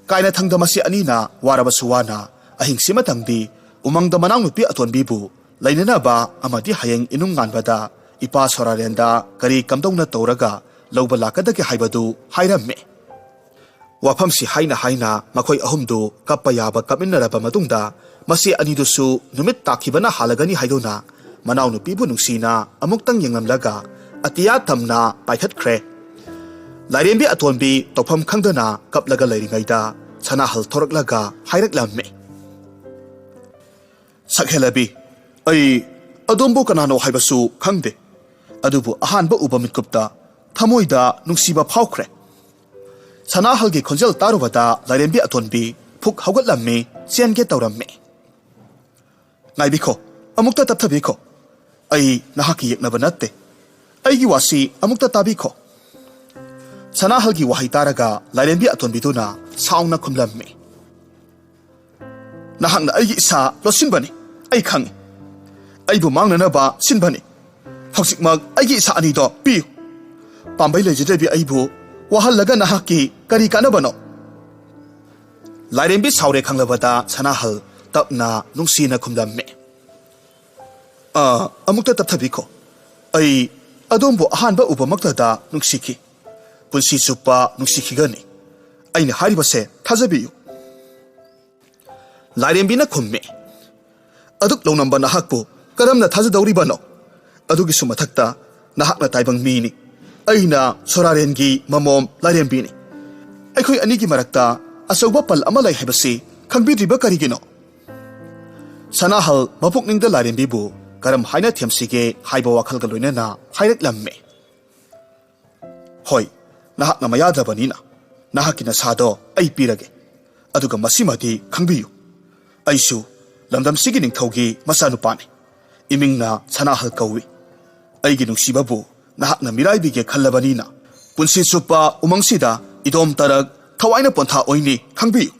ꯀꯥꯏꯅꯊꯪꯗ ꯃꯆꯦ ꯑꯅꯤꯅ ꯋꯥꯔꯕꯁꯨ ꯋꯥꯅ ꯑꯍꯤꯡꯁꯤꯃꯇꯪꯗꯤ ꯎꯃꯪꯗ ꯃꯅꯥꯎꯅꯨꯄꯤ ꯑꯇꯣꯟꯕꯤꯕꯨ ꯂꯩꯅꯅꯕ ꯑꯃꯗꯤ ꯍꯌꯦꯡ ꯏꯅꯨꯡ ꯉꯥꯟꯕꯗ ꯏꯄꯥ ꯁꯣꯔꯥꯔꯦꯟꯗ ꯀꯔꯤ ꯀꯝꯗꯧꯅ ꯇꯧꯔꯒ ꯂꯧꯕ ꯂꯥꯛꯀꯗꯒꯦ ꯍꯥꯏꯕꯗꯨ ꯍꯥꯏꯔꯝꯃꯤ꯫ ꯋꯥꯐꯝꯁꯤ ꯍꯥꯏꯅ ꯍꯥꯏꯅ ꯃꯈꯣꯏ ꯑꯍꯨꯝꯗꯨ ꯀꯞꯄ ꯌꯥꯕ ꯀꯞꯃꯤꯟꯅꯔꯕ ꯃꯇꯨꯡꯗ, ꯃꯆꯦ ꯑꯅꯤꯗꯨꯁꯨ ꯅꯨꯃꯤꯠ ꯇꯥꯈꯤꯕꯅ ꯍꯥꯜꯂꯒꯅꯤ ꯍꯥꯏꯗꯨꯅ ꯃꯅꯥꯎꯅꯨꯄꯤꯕꯨ ꯅꯨꯡꯁꯤꯅ ꯑꯃꯨꯛꯇꯪ ꯌꯦꯡꯂꯝꯂꯒ ꯑꯇꯤꯌꯥ ꯇꯝꯅ ꯄꯥꯏꯈꯠꯈ꯭ꯔꯦ꯫ ꯂꯥꯏꯔꯦꯝꯕꯤ ꯑꯇꯣꯟꯕꯤ ꯇꯧꯐꯝ ꯈꯪꯗꯅ ꯀꯞꯂꯒ ꯂꯩꯔꯤꯉꯩꯗ ꯁꯅꯥꯍꯜ ꯊꯣꯔꯛꯂꯒ ꯍꯥꯏꯔꯛꯂꯝꯃꯤ, "ꯁꯛꯍꯦꯜꯂꯕꯤ, ꯑꯩ ꯑꯗꯣꯝꯕꯨ ꯀꯅꯥꯅꯣ ꯍꯥꯏꯕꯁꯨ ꯈꯪꯗꯦ, ꯑꯗꯨꯕꯨ ꯑꯍꯥꯟꯕ ꯎꯕ ꯃꯤꯠꯀꯨꯞꯇ ꯊꯃꯣꯏꯗ ꯅꯨꯡꯁꯤꯕ ꯐꯥꯎꯈ꯭ꯔꯦ꯫" ꯁꯅꯥꯍꯜꯒꯤ ꯈꯣꯟꯖꯦꯜ ꯇꯥꯔꯨꯕꯗ ꯂꯥꯏꯔꯦꯝꯕꯤ ꯑꯇꯣꯟꯕꯤ ꯐꯨꯛ ꯍꯧꯒꯠꯂꯝꯃꯤ, ꯆꯦꯟꯒꯦ ꯇꯧꯔꯝꯃꯤ꯫ "ꯉꯥꯏꯕꯤꯈꯣ, ꯑꯃꯨꯛꯇ ꯇꯞꯊꯕꯤꯈꯣ꯫ ꯑꯩ ꯅꯍꯥꯛꯀꯤ ꯌꯦꯛꯅꯕ ꯅꯠꯇꯦ꯫ ꯑꯩꯒꯤ ꯋꯥꯁꯤ ꯑꯃꯨꯛꯇ ꯇꯥꯕꯤꯈꯣ꯫" ꯁꯅꯥꯍꯜꯒꯤ ꯋꯥꯍꯩ ꯇꯥꯔꯒ ꯂꯥꯏꯔꯦꯝꯕꯤ ꯑꯇꯣꯟꯕꯤꯗꯨꯅ ꯁꯥꯎꯅ ꯈꯨꯝꯂꯝꯃꯤ, "ꯅꯍꯥꯛꯅ ꯑꯩꯒꯤ ꯏꯁꯥ ꯂꯣꯠꯁꯤꯟꯕꯅꯤ, ꯑꯩ ꯈꯪꯏ꯫ ꯑꯩꯕꯨ ꯃꯥꯡꯅꯅꯕ ꯁꯤꯟꯕꯅꯤ꯫ ꯍꯧꯖꯤꯛꯃꯛ ꯑꯩꯒꯤ ꯏꯁꯥ ꯑꯅꯤꯗꯣ ꯄꯤꯌꯨ꯫ ꯄꯥꯝꯕꯩ ꯂꯩꯖꯗ꯭ꯔꯕꯤ ꯑꯩꯕꯨ ꯋꯥꯍꯜꯂꯒ ꯅꯍꯥꯛꯀꯤ ꯀꯔꯤ ꯀꯥꯟꯅꯕꯅꯣ?" ꯂꯥꯏꯔꯦꯝꯕꯤ ꯁꯥꯎꯔꯦ ꯈꯪꯂꯕꯗ ꯁꯅꯥꯍꯜ ꯇꯞꯅ ꯅꯨꯡꯁꯤꯅ ꯈꯨꯝꯂꯝꯃꯤ, "ꯑꯥ, ꯑꯃꯨꯛꯇ ꯇꯞꯊꯕꯤꯈꯣ꯫ ꯑꯩ ꯑꯗꯣꯝꯕꯨ ꯑꯍꯥꯟꯕ ꯎꯕꯃꯛꯇꯗ ꯅꯨꯡꯁꯤꯈꯤ꯫ ꯄꯨꯟꯁꯤ ꯆꯨꯞꯄ ꯅꯨꯡꯁꯤꯈꯤꯒꯅꯤ꯫ ꯑꯩꯅ ꯍꯥꯏꯔꯤꯕꯁꯦ ꯊꯥꯖꯕꯤꯌꯨ꯫ ꯂꯥꯏꯔꯦꯝꯕꯤꯅ ꯈꯨꯝꯃꯤ, "ꯑꯗꯨꯛ ꯂꯧꯅꯝꯕ ꯅꯍꯥꯛꯄꯨ ꯀꯔꯝꯅ ꯊꯥꯖꯗꯧꯔꯤꯕꯅꯣ? ꯑꯗꯨꯒꯤꯁꯨ ꯃꯊꯛꯇ ꯅꯍꯥꯛꯅ ꯇꯥꯏꯕꯪ ꯃꯤꯅꯤ꯫ ꯑꯩꯅ ꯁꯣꯔꯥꯔꯦꯟꯒꯤ ꯃꯃꯣꯝ ꯂꯥꯏꯔꯦꯝꯕꯤꯅꯤ꯫ ꯑꯩꯈꯣꯏ ꯑꯅꯤꯒꯤ ꯃꯔꯛꯇ ꯑꯆꯧꯕ ꯄꯜ ꯑꯃ ꯂꯩ ꯍꯥꯏꯕꯁꯤ ꯈꯪꯕꯤꯗ꯭ꯔꯤꯕ ꯀꯔꯤꯒꯤꯅꯣ?" ꯁꯅꯥꯍꯜ ꯃꯄꯨꯛꯅꯤꯡꯗ ꯂꯥꯏꯔꯦꯝꯕꯤꯕꯨ ꯀꯔꯝ ꯍꯥꯏꯅ ꯊꯦꯝꯁꯤꯒꯦ ꯍꯥꯏꯕ ꯋꯥꯈꯜꯒ ꯂꯣꯏꯅꯅ ꯍꯥꯏꯔꯛꯂꯝꯃꯤ꯫ "ꯍꯣꯏ, ꯅꯍꯥꯛꯅ ꯃꯌꯥꯗꯕꯅꯤꯅ ꯅꯍꯥꯛꯀꯤ ꯅꯁꯥꯗꯣ ꯑꯩ ꯄꯤꯔꯒꯦ꯫ ꯑꯗꯨꯒ ꯃꯁꯤꯃꯗꯤ ꯈꯪꯕꯤꯌꯨ, ꯑꯩꯁꯨ ꯂꯝꯗꯝꯁꯤꯒꯤ ꯅꯤꯡꯊꯧꯒꯤ ꯃꯆꯥꯅꯨꯄꯥꯅꯤ꯫ ꯏꯃꯤꯡꯅ ꯁꯅꯥꯍꯜ ꯀꯧꯏ꯫ ꯑꯩꯒꯤ ꯅꯨꯡꯁꯤꯕꯕꯨ ꯅꯍꯥꯛꯅ ꯃꯤꯔꯥꯏꯕꯤꯒꯦ ꯈꯜꯂꯕꯅꯤꯅ ꯄꯨꯟꯁꯤ ꯆꯨꯞꯄ ꯎꯃꯪꯁꯤꯗ ꯏꯗꯣꯝ ꯇꯔꯛ ꯊꯋꯥꯏꯅ ꯄꯣꯟꯊꯥ ꯑꯣꯏꯅꯤ, ꯈꯪꯕꯤꯌꯨ꯫"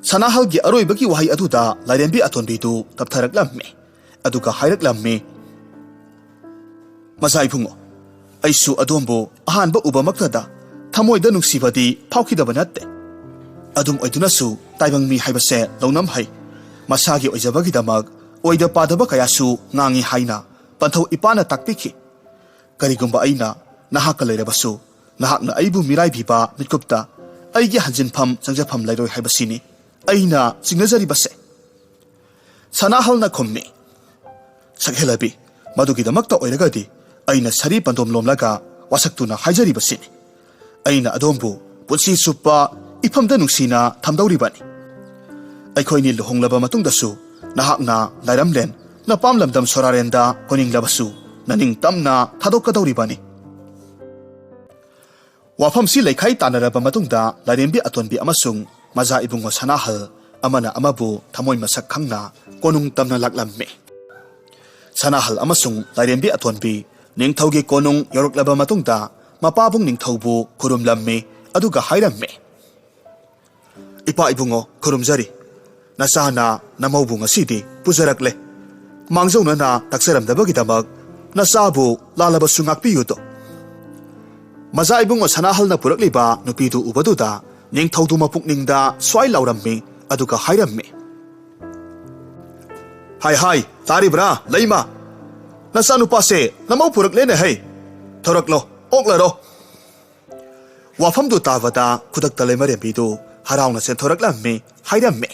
ꯁꯅꯥꯍꯜꯒꯤ ꯑꯔꯣꯏꯕꯒꯤ ꯋꯥꯍꯩ ꯑꯗꯨꯗ ꯂꯥꯏꯔꯦꯝꯕꯤ ꯑꯇꯣꯟꯕꯤꯗꯨ ꯇꯞꯊꯔꯛꯂꯝꯃꯤ꯫ ꯑꯗꯨꯒ ꯍꯥꯏꯔꯛꯂꯝꯃꯤ, "ꯃꯆꯥ ꯏꯕꯨꯡꯉꯣ, ꯑꯩꯁꯨ ꯑꯗꯣꯝꯕꯨ ꯑꯍꯥꯟꯕ ꯎꯕꯃꯛꯇꯗ ꯊꯃꯣꯏꯗ ꯅꯨꯡꯁꯤꯕꯗꯤ ꯐꯥꯎꯈꯤꯗꯕ ꯅꯠꯇꯦ꯫ ꯑꯗꯨꯝ ꯑꯣꯏꯗꯨꯅꯁꯨ ꯇꯥꯏꯕꯪ ꯃꯤ ꯍꯥꯏꯕꯁꯦ ꯂꯧꯅꯝ ꯍꯩ꯫ ꯃꯁꯥꯒꯤ ꯑꯣꯏꯖꯕꯒꯤꯗꯃꯛ ꯑꯣꯏꯗ ꯄꯥꯗꯕ ꯀꯌꯥꯁꯨ ꯉꯥꯡꯉꯤ ꯍꯥꯏꯅ ꯄꯟꯊꯧ ꯏꯄꯥꯅ ꯇꯥꯛꯄꯤꯈꯤ꯫ ꯀꯔꯤꯒꯨꯝꯕ ꯑꯩꯅ ꯅꯍꯥꯛꯀ ꯂꯩꯔꯕꯁꯨ ꯅꯍꯥꯛꯅ ꯑꯩꯕꯨ ꯃꯤꯔꯥꯏꯕꯤꯕ ꯃꯤꯠꯀꯨꯞꯇ ꯑꯩꯒꯤ ꯍꯟꯖꯤꯟꯐꯝ ꯆꯪꯖꯐꯝ ꯂꯩꯔꯣꯏ ꯍꯥꯏꯕꯁꯤꯅꯤ ꯑꯩꯅ ꯆꯤꯡꯅꯖꯔꯤꯕꯁꯦ꯫" ꯁꯅꯥꯍꯜꯅ ꯈꯨꯝꯃꯤ, "ꯁꯛꯍꯦꯜꯂꯕꯤ, ꯃꯗꯨꯒꯤꯗꯃꯛꯇ ꯑꯣꯏꯔꯒꯗꯤ ꯑꯩꯅ ꯁꯔꯤ ꯄꯟꯗꯣꯝ ꯂꯣꯝꯂꯒ ꯋꯥꯁꯛꯇꯨꯅ ꯍꯥꯏꯖꯔꯤꯕꯁꯤꯅꯤ꯫ ꯑꯩꯅ ꯑꯗꯣꯝꯕꯨ ꯄꯨꯟꯁꯤ ꯆꯨꯞꯄ ꯏꯐꯝꯗ ꯅꯨꯡꯁꯤꯅ ꯊꯝꯗꯧꯔꯤꯕꯅꯤ꯫ ꯑꯩꯈꯣꯏꯅꯤ ꯂꯨꯍꯣꯡꯂꯕ ꯃꯇꯨꯡꯗꯁꯨ ꯅꯍꯥꯛꯅ ꯂꯥꯏꯔꯝꯂꯦꯟ ꯅꯄꯥꯝ ꯂꯝꯗꯝ ꯁꯣꯔꯥꯔꯦꯟꯗ ꯀꯣꯏꯅꯤꯡꯂꯕꯁꯨ ꯅꯅꯤꯡ ꯇꯝꯅ ꯊꯥꯗꯣꯛꯀꯗꯧꯔꯤꯕꯅꯤ꯫" ꯋꯥꯐꯝꯁꯤ ꯂꯩꯈꯥꯏ ꯇꯥꯟꯅꯔꯕ ꯃꯇꯨꯡꯗ ꯂꯥꯏꯔꯦꯝꯕꯤ ꯑꯇꯣꯟꯕꯤ ꯑꯃꯁꯨꯡ ꯃꯖꯥ ꯏꯕꯨꯡꯉꯣ ꯁꯅꯥꯍꯜ ꯑꯃꯅ ꯑꯃꯕꯨ ꯊꯃꯣꯏ ꯃꯁꯛ ꯈꯪꯅ ꯀꯣꯅꯨꯡ ꯇꯝꯅ ꯂꯥꯛꯂꯝꯃꯤ꯫ ꯁꯅꯥꯍꯜ ꯑꯃꯁꯨꯡ ꯂꯥꯏꯔꯦꯝꯕꯤ ꯑꯇꯣꯟꯕꯤ ꯅꯤꯡꯊꯧꯒꯤ ꯀꯣꯅꯨꯡ ꯌꯧꯔꯛꯂꯕ ꯃꯇꯨꯡꯗ ꯃꯄꯥꯕꯨꯡ ꯅꯤꯡꯊꯧꯕꯨ ꯈꯨꯔꯨꯝꯂꯝꯃꯤ, ꯑꯗꯨꯒ ꯍꯥꯏꯔꯝꯃꯤ, "ꯏꯄꯥ ꯏꯕꯨꯡꯉꯣ, ꯈꯨꯔꯨꯝꯖꯔꯤ꯫ ꯅꯆꯥꯅ ꯅꯃꯧꯕꯨ ꯉꯁꯤꯗꯤ ꯄꯨꯖꯔꯛꯂꯦ꯫ ꯃꯥꯡꯖꯧꯅꯅ ꯇꯥꯛꯆꯔꯝꯗꯕꯒꯤꯗꯃꯛ ꯅꯆꯥꯕꯨ ꯂꯥꯜꯂꯕꯁꯨ ꯉꯥꯛꯄꯤꯌꯨꯗꯣ꯫" ꯃꯖꯥ ꯏꯕꯨꯡꯉꯣ ꯁꯅꯥꯍꯜꯅ ꯄꯨꯔꯛꯂꯤꯕ ꯅꯨꯄꯤꯗꯨ ꯎꯕꯗꯨꯗ ꯅꯤꯡꯊꯧꯗꯨ ꯃꯄꯨꯛꯅꯤꯡꯗ ꯁ꯭ꯋꯥꯏ ꯂꯥꯎꯔꯝꯃꯤ, ꯑꯗꯨꯒ ꯍꯥꯏꯔꯝꯃꯤ, "ꯍꯥꯏ ꯍꯥꯏ, ꯇꯥꯔꯤꯕ꯭ꯔꯥ ꯂꯩꯃ? "ꯅꯆꯥꯅꯨꯄꯥꯁꯦ ꯅꯃꯧ ꯄꯨꯔꯛꯂꯦꯅꯦ ꯍꯩ꯫ ꯊꯣꯔꯛꯂꯣ, ꯑꯣꯛꯂꯔꯣ?" ꯋꯥꯐꯝꯗꯨ ꯇꯥꯕꯗ ꯈꯨꯗꯛꯇ ꯂꯩꯃꯔꯦꯝꯕꯤꯗꯨ ꯍꯔꯥꯎꯅ ꯆꯦꯟꯊꯣꯔꯛꯂꯝꯃꯤ, ꯍꯥꯏꯔꯝꯃꯤ꯫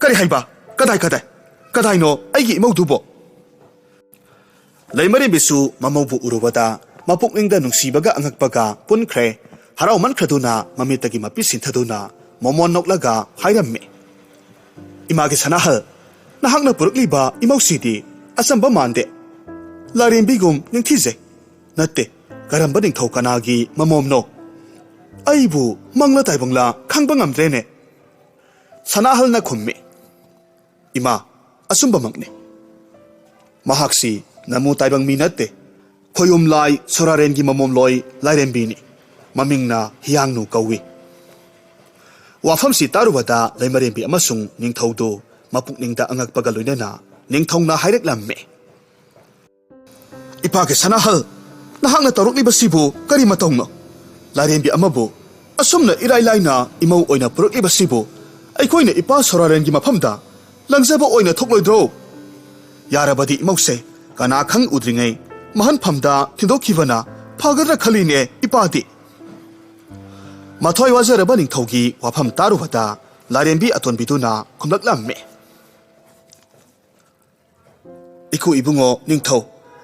"ꯀꯔꯤ ꯍꯥꯏꯕ? ꯀꯗꯥꯏ, ꯀꯗꯥꯏ, ꯀꯗꯥꯏꯅꯣ ꯑꯩꯒꯤ ꯏꯃꯧꯗꯨꯕꯣ?" ꯂꯩꯃꯔꯦꯝꯕꯤꯁꯨ ꯃꯃꯧꯕꯨ ꯎꯔꯨꯕꯗ ꯃꯄꯨꯛꯅꯤꯡꯗ ꯅꯨꯡꯁꯤꯕꯒ ꯑꯉꯛꯄꯒ ꯄꯨꯟꯈ꯭ꯔꯦ꯫ ꯍꯔꯥꯎꯃꯟꯈ꯭ꯔꯗꯨꯅ ꯃꯃꯤꯠꯇꯒꯤ ꯃꯄꯤ ꯁꯤꯟꯊꯗꯨꯅ ꯃꯣꯃꯣꯟ ꯅꯣꯛꯂꯒ ꯍꯥꯏꯔꯝꯃꯤ, "ꯏꯃꯥꯒꯤ ꯁꯅꯥꯍꯜ, ꯅꯍꯥꯛꯅ ꯄꯨꯔꯛꯂꯤꯕ ꯏꯃꯧꯁꯤꯗꯤ ꯑꯆꯝꯕ ꯃꯥꯟꯗꯦ꯫ ꯂꯥꯏꯔꯦꯝꯕꯤꯒꯨꯝ ꯅꯤꯡꯊꯤꯖꯩ꯫ ꯅꯠꯇꯦ, ꯀꯔꯝꯕ ꯅꯤꯡꯊꯧ ꯀꯅꯥꯒꯤ ꯃꯃꯣꯝꯅꯣ? ꯑꯩꯕꯨ ꯃꯪꯂ ꯇꯥꯏꯕꯪꯂ ꯈꯪꯕ ꯉꯝꯗ꯭ꯔꯦꯅꯦ꯫" ꯁꯅꯥꯍꯜꯅ ꯈꯨꯝꯃꯤ, "ꯏꯃꯥ, ꯑꯆꯨꯝꯕꯃꯛꯅꯤ꯫ ꯃꯍꯥꯛꯁꯤ ꯅꯃꯨ ꯇꯥꯏꯕꯪ ꯃꯤ ꯅꯠꯇꯦ꯫ ꯈꯣꯌꯨꯝ ꯂꯥꯏ ꯁꯣꯔꯥꯔꯦꯟꯒꯤ ꯃꯃꯣꯝꯂꯣꯏ ꯂꯥꯏꯔꯦꯝꯕꯤꯅꯤ꯫ ꯃꯃꯤꯡꯅ ꯍꯤꯌꯥꯡꯅꯨ ꯀꯧꯏ꯫" ꯋꯥꯐꯝꯁꯤ ꯇꯥꯔꯨꯕꯗ ꯂꯩꯃꯔꯦꯝꯕꯤ ꯑꯃꯁꯨꯡ ꯅꯤꯡꯊꯧꯗꯨ ꯃꯄꯨꯛꯅꯤꯡꯗ ꯑꯉꯛꯄꯒ ꯂꯣꯏꯅꯅ ꯅꯤꯡꯊꯧꯅ ꯍꯥꯏꯔꯛꯂꯝꯃꯤ, "ꯏꯄꯥꯒꯤ ꯁꯅꯥꯍꯜ, ꯅꯍꯥꯛꯅ ꯇꯧꯔꯛꯂꯤꯕꯁꯤꯕꯨ ꯀꯔꯤ ꯃꯇꯧꯅꯣ? ꯂꯥꯏꯔꯦꯝꯕꯤ ꯑꯃꯕꯨ ꯑꯁꯨꯝꯅ ꯏꯔꯥꯏ ꯂꯥꯏꯅ ꯏꯃꯧ ꯑꯣꯏꯅ ꯄꯨꯔꯛꯂꯤꯕꯁꯤꯕꯨ ꯑꯩꯈꯣꯏꯅ ꯏꯄꯥ ꯁꯣꯔꯥꯔꯦꯟꯒꯤ ꯃꯐꯝꯗ ꯂꯪꯖꯕ ꯑꯣꯏꯅ ꯊꯣꯛꯂꯣꯏꯗ꯭ꯔꯣ? ꯌꯥꯔꯕꯗꯤ ꯏꯃꯧꯁꯦ ꯀꯅꯥ ꯈꯪ ꯎꯗ꯭ꯔꯤꯉꯩ ꯃꯍꯟꯐꯝꯗ ꯊꯤꯟꯗꯣꯛꯈꯤꯕꯅ ꯐꯒꯗ꯭ꯔꯥ ꯈꯜꯂꯤꯅꯦ ꯏꯄꯥꯗꯤ꯫" ꯃꯊ꯭ꯋꯥꯏ ꯋꯥꯖꯔꯕ ꯅꯤꯡꯊꯧꯒꯤ ꯋꯥꯐꯝ ꯇꯥꯔꯨꯕꯗ ꯂꯥꯏꯔꯦꯝꯕꯤ ꯑꯇꯣꯟꯕꯤꯗꯨꯅ ꯈꯨꯝꯂꯛꯂꯝꯃꯤ, "ꯏꯀꯨ ꯏꯕꯨꯡꯉꯣ ꯅꯤꯡꯊꯧ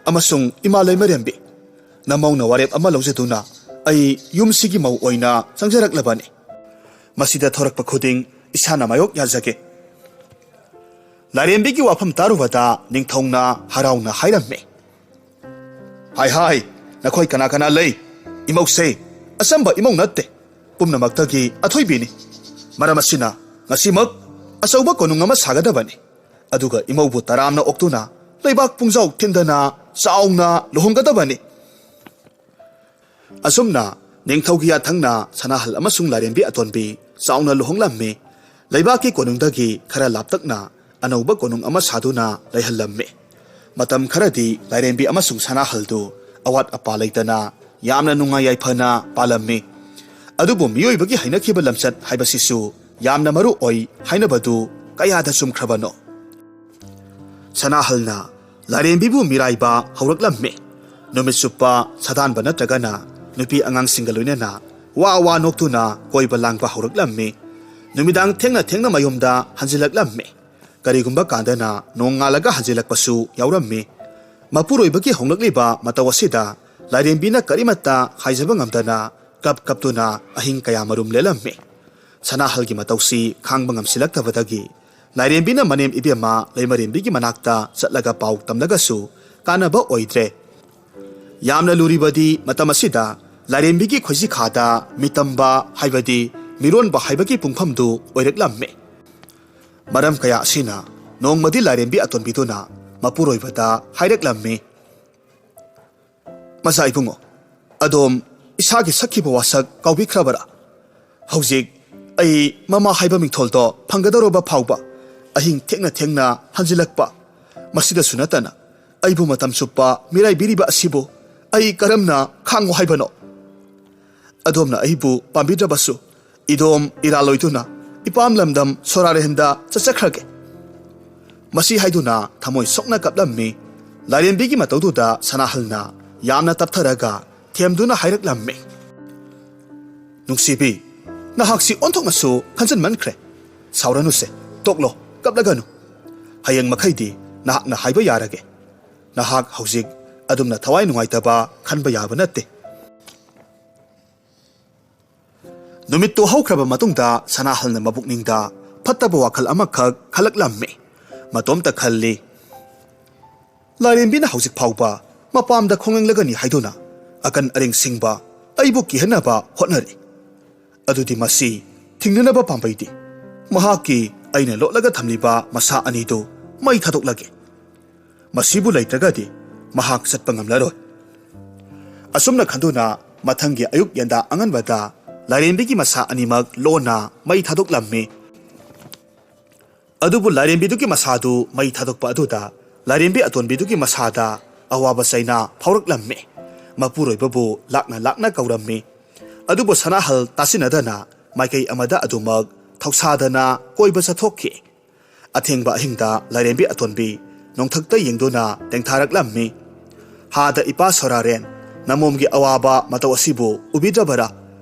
ꯑꯃꯁꯨꯡ ꯏꯃꯥ ꯂꯩꯃꯔꯦꯝꯕꯤ, ꯅꯃꯧꯅ ꯋꯥꯔꯦꯞ ꯑꯃ ꯂꯧꯖꯗꯨꯅ ꯑꯩ ꯌꯨꯝꯁꯤꯒꯤ ꯃꯧ ꯑꯣꯏꯅ ꯆꯪꯖꯔꯛꯂꯕꯅꯤ꯫ ꯃꯁꯤꯗ ꯊꯣꯔꯛꯄ ꯈꯨꯗꯤꯡ ꯏꯁꯥꯅ ꯃꯥꯌꯣꯛ ꯌꯥꯖꯒꯦ꯫" ꯂꯥꯏꯔꯦꯝꯕꯤꯒꯤ ꯋꯥꯐꯝ ꯇꯥꯔꯨꯕꯗ ꯅꯤꯡꯊꯧꯅ ꯍꯔꯥꯎꯅ ꯍꯥꯏꯔꯝꯃꯤ, "ꯍꯥꯏ ꯍꯥꯏ, ꯅꯈꯣꯏ ꯀꯅꯥ ꯀꯅꯥ ꯂꯩ? ꯏꯃꯧꯁꯦ ꯑꯆꯝꯕ ꯏꯃꯧ ꯅꯠꯇꯦ, ꯄꯨꯝꯅꯃꯛꯇꯒꯤ ꯑꯊꯣꯏꯕꯤꯅꯤ꯫ ꯃꯔꯝ ꯑꯁꯤꯅ ꯉꯁꯤꯃꯛ ꯑꯆꯧꯕ ꯀꯣꯅꯨꯡ ꯑꯃ ꯁꯥꯒꯗꯕꯅꯤ꯫ ꯑꯗꯨꯒ ꯏꯃꯧꯕꯨ ꯇꯔꯥꯝꯅ ꯑꯣꯛꯇꯨꯅ ꯂꯩꯕꯥꯛ ꯄꯨꯡꯖꯥꯎ ꯊꯤꯟꯗꯅ ꯆꯥꯎꯅ ꯂꯨꯍꯣꯡꯒꯗꯕꯅꯤ꯫" ꯑꯁꯨꯝꯅ ꯅꯤꯡꯊꯧꯒꯤ ꯌꯥꯊꯪꯅ ꯁꯅꯥꯍꯜ ꯑꯃꯁꯨꯡ ꯂꯥꯏꯔꯦꯝꯕꯤ ꯑꯇꯣꯟꯕꯤ ꯆꯥꯎꯅ ꯂꯨꯍꯣꯡꯂꯝꯃꯤ꯫ ꯂꯩꯕꯥꯛꯀꯤ ꯀꯣꯅꯨꯡꯗꯒꯤ ꯈꯔ ꯂꯥꯞꯇꯛꯅ ꯑꯅꯧꯕ ꯀꯣꯅꯨꯡ ꯑꯃ ꯁꯥꯗꯨꯅ ꯂꯩꯍꯜꯂꯝꯃꯤ꯫ ꯃꯇꯝ ꯈꯔꯗꯤ ꯂꯥꯏꯔꯦꯝꯕꯤ ꯑꯃꯁꯨꯡ ꯁꯅꯥꯍꯜꯗꯨ ꯑꯋꯥꯠ ꯑꯄꯥ ꯂꯩꯇꯅ ꯌꯥꯝꯅ ꯅꯨꯡꯉꯥꯏ ꯌꯥꯏꯐꯅ ꯄꯥꯜꯂꯝꯃꯤ꯫ ꯑꯗꯨꯕꯨ ꯃꯤꯑꯣꯏꯕꯒꯤ ꯍꯩꯅꯈꯤꯕ ꯂꯝꯆꯠ ꯍꯥꯏꯕꯁꯤꯁꯨ ꯌꯥꯝꯅ ꯃꯔꯨ ꯑꯣꯏ ꯍꯥꯏꯅꯕꯗꯨ ꯀꯌꯥꯗ ꯆꯨꯝꯈ꯭ꯔꯕꯅꯣ? ꯁꯅꯥꯍꯜꯅ ꯂꯥꯏꯔꯦꯝꯕꯤꯕꯨ ꯃꯤꯔꯥꯏꯕ ꯍꯧꯔꯛꯂꯝꯃꯤ꯫ ꯅꯨꯃꯤꯠ ꯆꯨꯞꯄ ꯁꯥꯗꯥꯟꯕ ꯅꯠꯇ꯭ꯔꯒꯅ ꯅꯨꯄꯤ ꯑꯉꯥꯡꯁꯤꯡꯒ ꯂꯣꯏꯅꯅ ꯋꯥ ꯋꯥ ꯅꯣꯛꯇꯨꯅ ꯀꯣꯏꯕ ꯂꯥꯡꯕ ꯍꯧꯔꯛꯂꯝꯃꯤ꯫ ꯅꯨꯃꯤꯗꯥꯡ ꯊꯦꯡꯅ ꯊꯦꯡꯅ ꯃꯌꯨꯝꯗ ꯍꯟꯖꯤꯜꯂꯛꯂꯝꯃꯤ꯫ ꯀꯔꯤꯒꯨꯝꯕ ꯀꯥꯟꯗꯅ ꯅꯣꯡꯉꯥꯜꯂꯒ ꯍꯟꯖꯤꯜꯂꯛꯄꯁꯨ ꯌꯥꯎꯔꯝꯃꯤ꯫ ꯃꯄꯨꯔꯣꯏꯕꯒꯤ ꯍꯣꯡꯂꯛꯂꯤꯕ ꯃꯇꯧ ꯑꯁꯤꯗ ꯂꯥꯏꯔꯦꯝꯕꯤꯅ ꯀꯔꯤꯃꯠꯇ ꯍꯥꯏꯖꯕ ꯉꯝꯗꯅ ꯀꯞ ꯀꯞꯇꯨꯅ ꯑꯍꯤꯡ ꯀꯌꯥ ꯃꯔꯨꯝ ꯂꯦꯜꯂꯝꯃꯤ꯫ ꯁꯅꯥꯍꯜꯒꯤ ꯃꯇꯧꯁꯤ ꯈꯥꯡꯕ ꯉꯝꯁꯤꯜꯂꯛꯇꯕꯗꯒꯤ ꯂꯥꯏꯔꯦꯝꯕꯤꯅ ꯃꯅꯦꯝ ꯏꯕꯦꯝꯃ ꯂꯩꯃꯔꯦꯝꯕꯤꯒꯤ ꯃꯅꯥꯛꯇ ꯆꯠꯂꯒ ꯄꯥꯎ ꯇꯝꯂꯒꯁꯨ ꯀꯥꯟꯅꯕ ꯑꯣꯏꯗ꯭ꯔꯦ꯫ ꯌꯥꯝꯅ ꯂꯨꯔꯤꯕꯗꯤ ꯃꯇꯝ ꯑꯁꯤꯗ ꯂꯥꯏꯔꯦꯝꯕꯤꯒꯤ ꯈꯣꯏꯖꯤꯈꯥꯗ ꯃꯤꯇꯝꯕ ꯍꯥꯏꯕꯗꯤ ꯃꯤꯔꯣꯟꯕ ꯍꯥꯏꯕꯒꯤ ꯄꯨꯡꯐꯝꯗꯨ ꯑꯣꯏꯔꯛꯂꯝꯃꯤ꯫ ꯃꯔꯝ ꯀꯌꯥ ꯑꯁꯤꯅ ꯅꯣꯡꯃꯗꯤ ꯂꯥꯏꯔꯦꯝꯕꯤ ꯑꯇꯣꯟꯕꯤꯗꯨꯅ ꯃꯄꯨꯔꯣꯏꯕꯗ ꯍꯥꯏꯔꯛꯂꯝꯃꯤ, "ꯃꯆꯥ ꯏꯕꯨꯡꯉꯣ, ꯑꯗꯣꯝ ꯏꯁꯥꯒꯤ ꯁꯛꯈꯤꯕ ꯋꯥꯁꯛ ꯀꯥꯎꯕꯤꯈ꯭ꯔꯕꯔꯥ? ꯍꯧꯖꯤꯛ ꯑꯩ ꯃꯃꯥ ꯍꯥꯏꯕ ꯃꯤꯡꯊꯣꯜꯗꯣ ꯐꯪꯒꯗꯧꯔꯕ ꯐꯥꯎꯕ ꯑꯍꯤꯡ ꯊꯦꯡꯅ ꯊꯦꯡꯅ ꯍꯟꯖꯤꯜꯂꯛꯄ, ꯃꯁꯤꯗꯁꯨ ꯅꯠꯇꯅ ꯑꯩꯕꯨ ꯃꯇꯝ ꯆꯨꯞꯄ ꯃꯤꯔꯥꯏꯕꯤꯔꯤꯕ ꯑꯁꯤꯕꯨ ꯑꯩ ꯀꯔꯝꯅ ꯈꯥꯡꯉꯨ ꯍꯥꯏꯕꯅꯣ? ꯑꯗꯣꯝꯅ ꯑꯩꯕꯨ ꯄꯥꯝꯕꯤꯗ꯭ꯔꯕꯁꯨ ꯏꯗꯣꯝ ꯏꯔꯥꯜꯂꯣꯏꯗꯨꯅ ꯏꯄꯥꯝ ꯂꯝꯗꯝ ꯁꯣꯔꯥꯔꯦꯟꯗ ꯆꯠꯆꯈ꯭ꯔꯒꯦ"꯫ ꯃꯁꯤ ꯍꯥꯏꯗꯨꯅ ꯊꯃꯣꯏ ꯁꯣꯛꯅ ꯀꯞꯂꯝꯃꯤ꯫ ꯂꯥꯏꯔꯦꯝꯕꯤꯒꯤ ꯃꯇꯧꯗꯨꯗ ꯁꯅꯥꯍꯜꯅ ꯌꯥꯝꯅ ꯇꯞꯊꯔꯒ ꯊꯦꯝꯗꯨꯅ ꯍꯥꯏꯔꯛꯂꯝꯃꯤ, "ꯅꯨꯡꯁꯤꯕꯤ, ꯅꯍꯥꯛꯁꯤ ꯑꯣꯟꯊꯣꯛꯅꯁꯨ ꯈꯟꯖꯟꯃꯟꯈ꯭ꯔꯦ꯫ ꯁꯥꯎꯔꯅꯨꯁꯦ, ꯇꯣꯛꯂꯣ, ꯀꯞꯂꯒꯅꯨ꯫ ꯍꯌꯦꯡ ꯃꯈꯩꯗꯤ ꯅꯍꯥꯛꯅ ꯍꯥꯏꯕ ꯌꯥꯔꯒꯦ꯫ ꯅꯍꯥꯛ ꯍꯧꯖꯤꯛ ꯑꯗꯨꯝꯅ ꯊꯋꯥꯏ ꯅꯨꯡꯉꯥꯏꯇꯕ ꯈꯟꯕ ꯌꯥꯕ ꯅꯠꯇꯦ"꯫ ꯅꯨꯃꯤꯠꯇꯨ ꯍꯧꯈ꯭ꯔꯕ ꯃꯇꯨꯡꯗ ꯁꯅꯥꯍꯜꯅ ꯃꯕꯨꯛꯅꯤꯡꯗ ꯐꯠꯇꯕ ꯋꯥꯈꯜ ꯑꯃꯈꯛ ꯈꯜꯂꯛꯂꯝꯃꯤ꯫ ꯃꯇꯣꯝꯇ ꯈꯜꯂꯤ, "ꯂꯥꯏꯔꯦꯝꯕꯤꯅ ꯍꯧꯖꯤꯛ ꯐꯥꯎꯕ ꯃꯄꯥꯝꯗ ꯈꯣꯡꯂꯦꯡꯂꯒꯅꯤ ꯍꯥꯏꯗꯨꯅ ꯑꯀꯟ ꯑꯔꯤꯡ ꯁꯤꯡꯕ ꯑꯩꯕꯨ ꯀꯤꯍꯟꯅꯕ ꯍꯣꯠꯅꯔꯤ꯫ ꯑꯗꯨꯗꯤ ꯃꯁꯤ ꯊꯤꯡꯅꯅꯕ ꯄꯥꯝꯕꯩꯗꯤ ꯃꯍꯥꯛꯀꯤ ꯑꯩꯅ ꯂꯣꯠꯂꯒ ꯊꯝꯂꯤꯕ ꯃꯁꯥ ꯑꯅꯤꯗꯨ ꯃꯩ ꯊꯥꯗꯣꯛꯂꯒꯦ꯫ ꯃꯁꯤꯕꯨ ꯂꯩꯇ꯭ꯔꯒꯗꯤ ꯃꯍꯥꯛ ꯆꯠꯄ ꯉꯝꯂꯔꯣꯏ"꯫ ꯑꯁꯨꯝꯅ ꯈꯟꯗꯨꯅ ꯃꯊꯪꯒꯤ ꯑꯌꯨꯛ ꯌꯦꯟꯗꯥ ꯑꯉꯟꯕꯗ ꯂꯥꯏꯔꯦꯝꯕꯤꯒꯤ ꯃꯁꯥ ꯑꯅꯤꯃꯛ ꯂꯣꯟꯅ ꯃꯩ ꯊꯥꯗꯣꯛꯂꯝꯃꯤ꯫ ꯑꯗꯨꯕꯨ ꯂꯥꯏꯔꯦꯝꯕꯤꯗꯨꯒꯤ ꯃꯁꯥꯗꯨ ꯃꯩ ꯊꯥꯗꯣꯛꯄ ꯑꯗꯨꯗ ꯂꯥꯏꯔꯦꯝꯕꯤ ꯑꯇꯣꯟꯕꯤꯗꯨꯒꯤ ꯃꯁꯥꯗ ꯑꯋꯥꯕ ꯆꯩꯅꯥ ꯐꯥꯎꯔꯛꯂꯝꯃꯤ꯫ ꯃꯄꯨꯔꯣꯏꯕꯕꯨ ꯂꯥꯛꯅ ꯂꯥꯛꯅ ꯀꯧꯔꯝꯃꯤ꯫ ꯑꯗꯨꯕꯨ ꯁꯅꯥꯍꯜ ꯇꯥꯁꯤꯟꯅꯗꯅ ꯃꯥꯏꯀꯩ ꯑꯃꯗ ꯑꯗꯨꯃꯛ ꯊꯧꯁꯥꯗꯅ ꯀꯣꯏꯕ ꯆꯠꯊꯣꯛꯈꯤ꯫ ꯑꯊꯦꯡꯕ ꯑꯍꯤꯡꯗ ꯂꯥꯏꯔꯦꯝꯕꯤ ꯑꯇꯣꯟꯕꯤ ꯅꯣꯡꯊꯛꯇ ꯌꯦꯡꯗꯨꯅ ꯇꯦꯡꯊꯥꯔꯛꯂꯝꯃꯤ꯫ "ꯍꯥꯗ ꯏꯄꯥ ꯁꯣꯔꯥꯔꯦꯟ, ꯅꯃꯣꯝꯒꯤ ꯑꯋꯥꯕ ꯃꯇꯧ ꯑꯁꯤꯕꯨ ꯎꯕꯤꯗ꯭ꯔꯕꯔꯥ?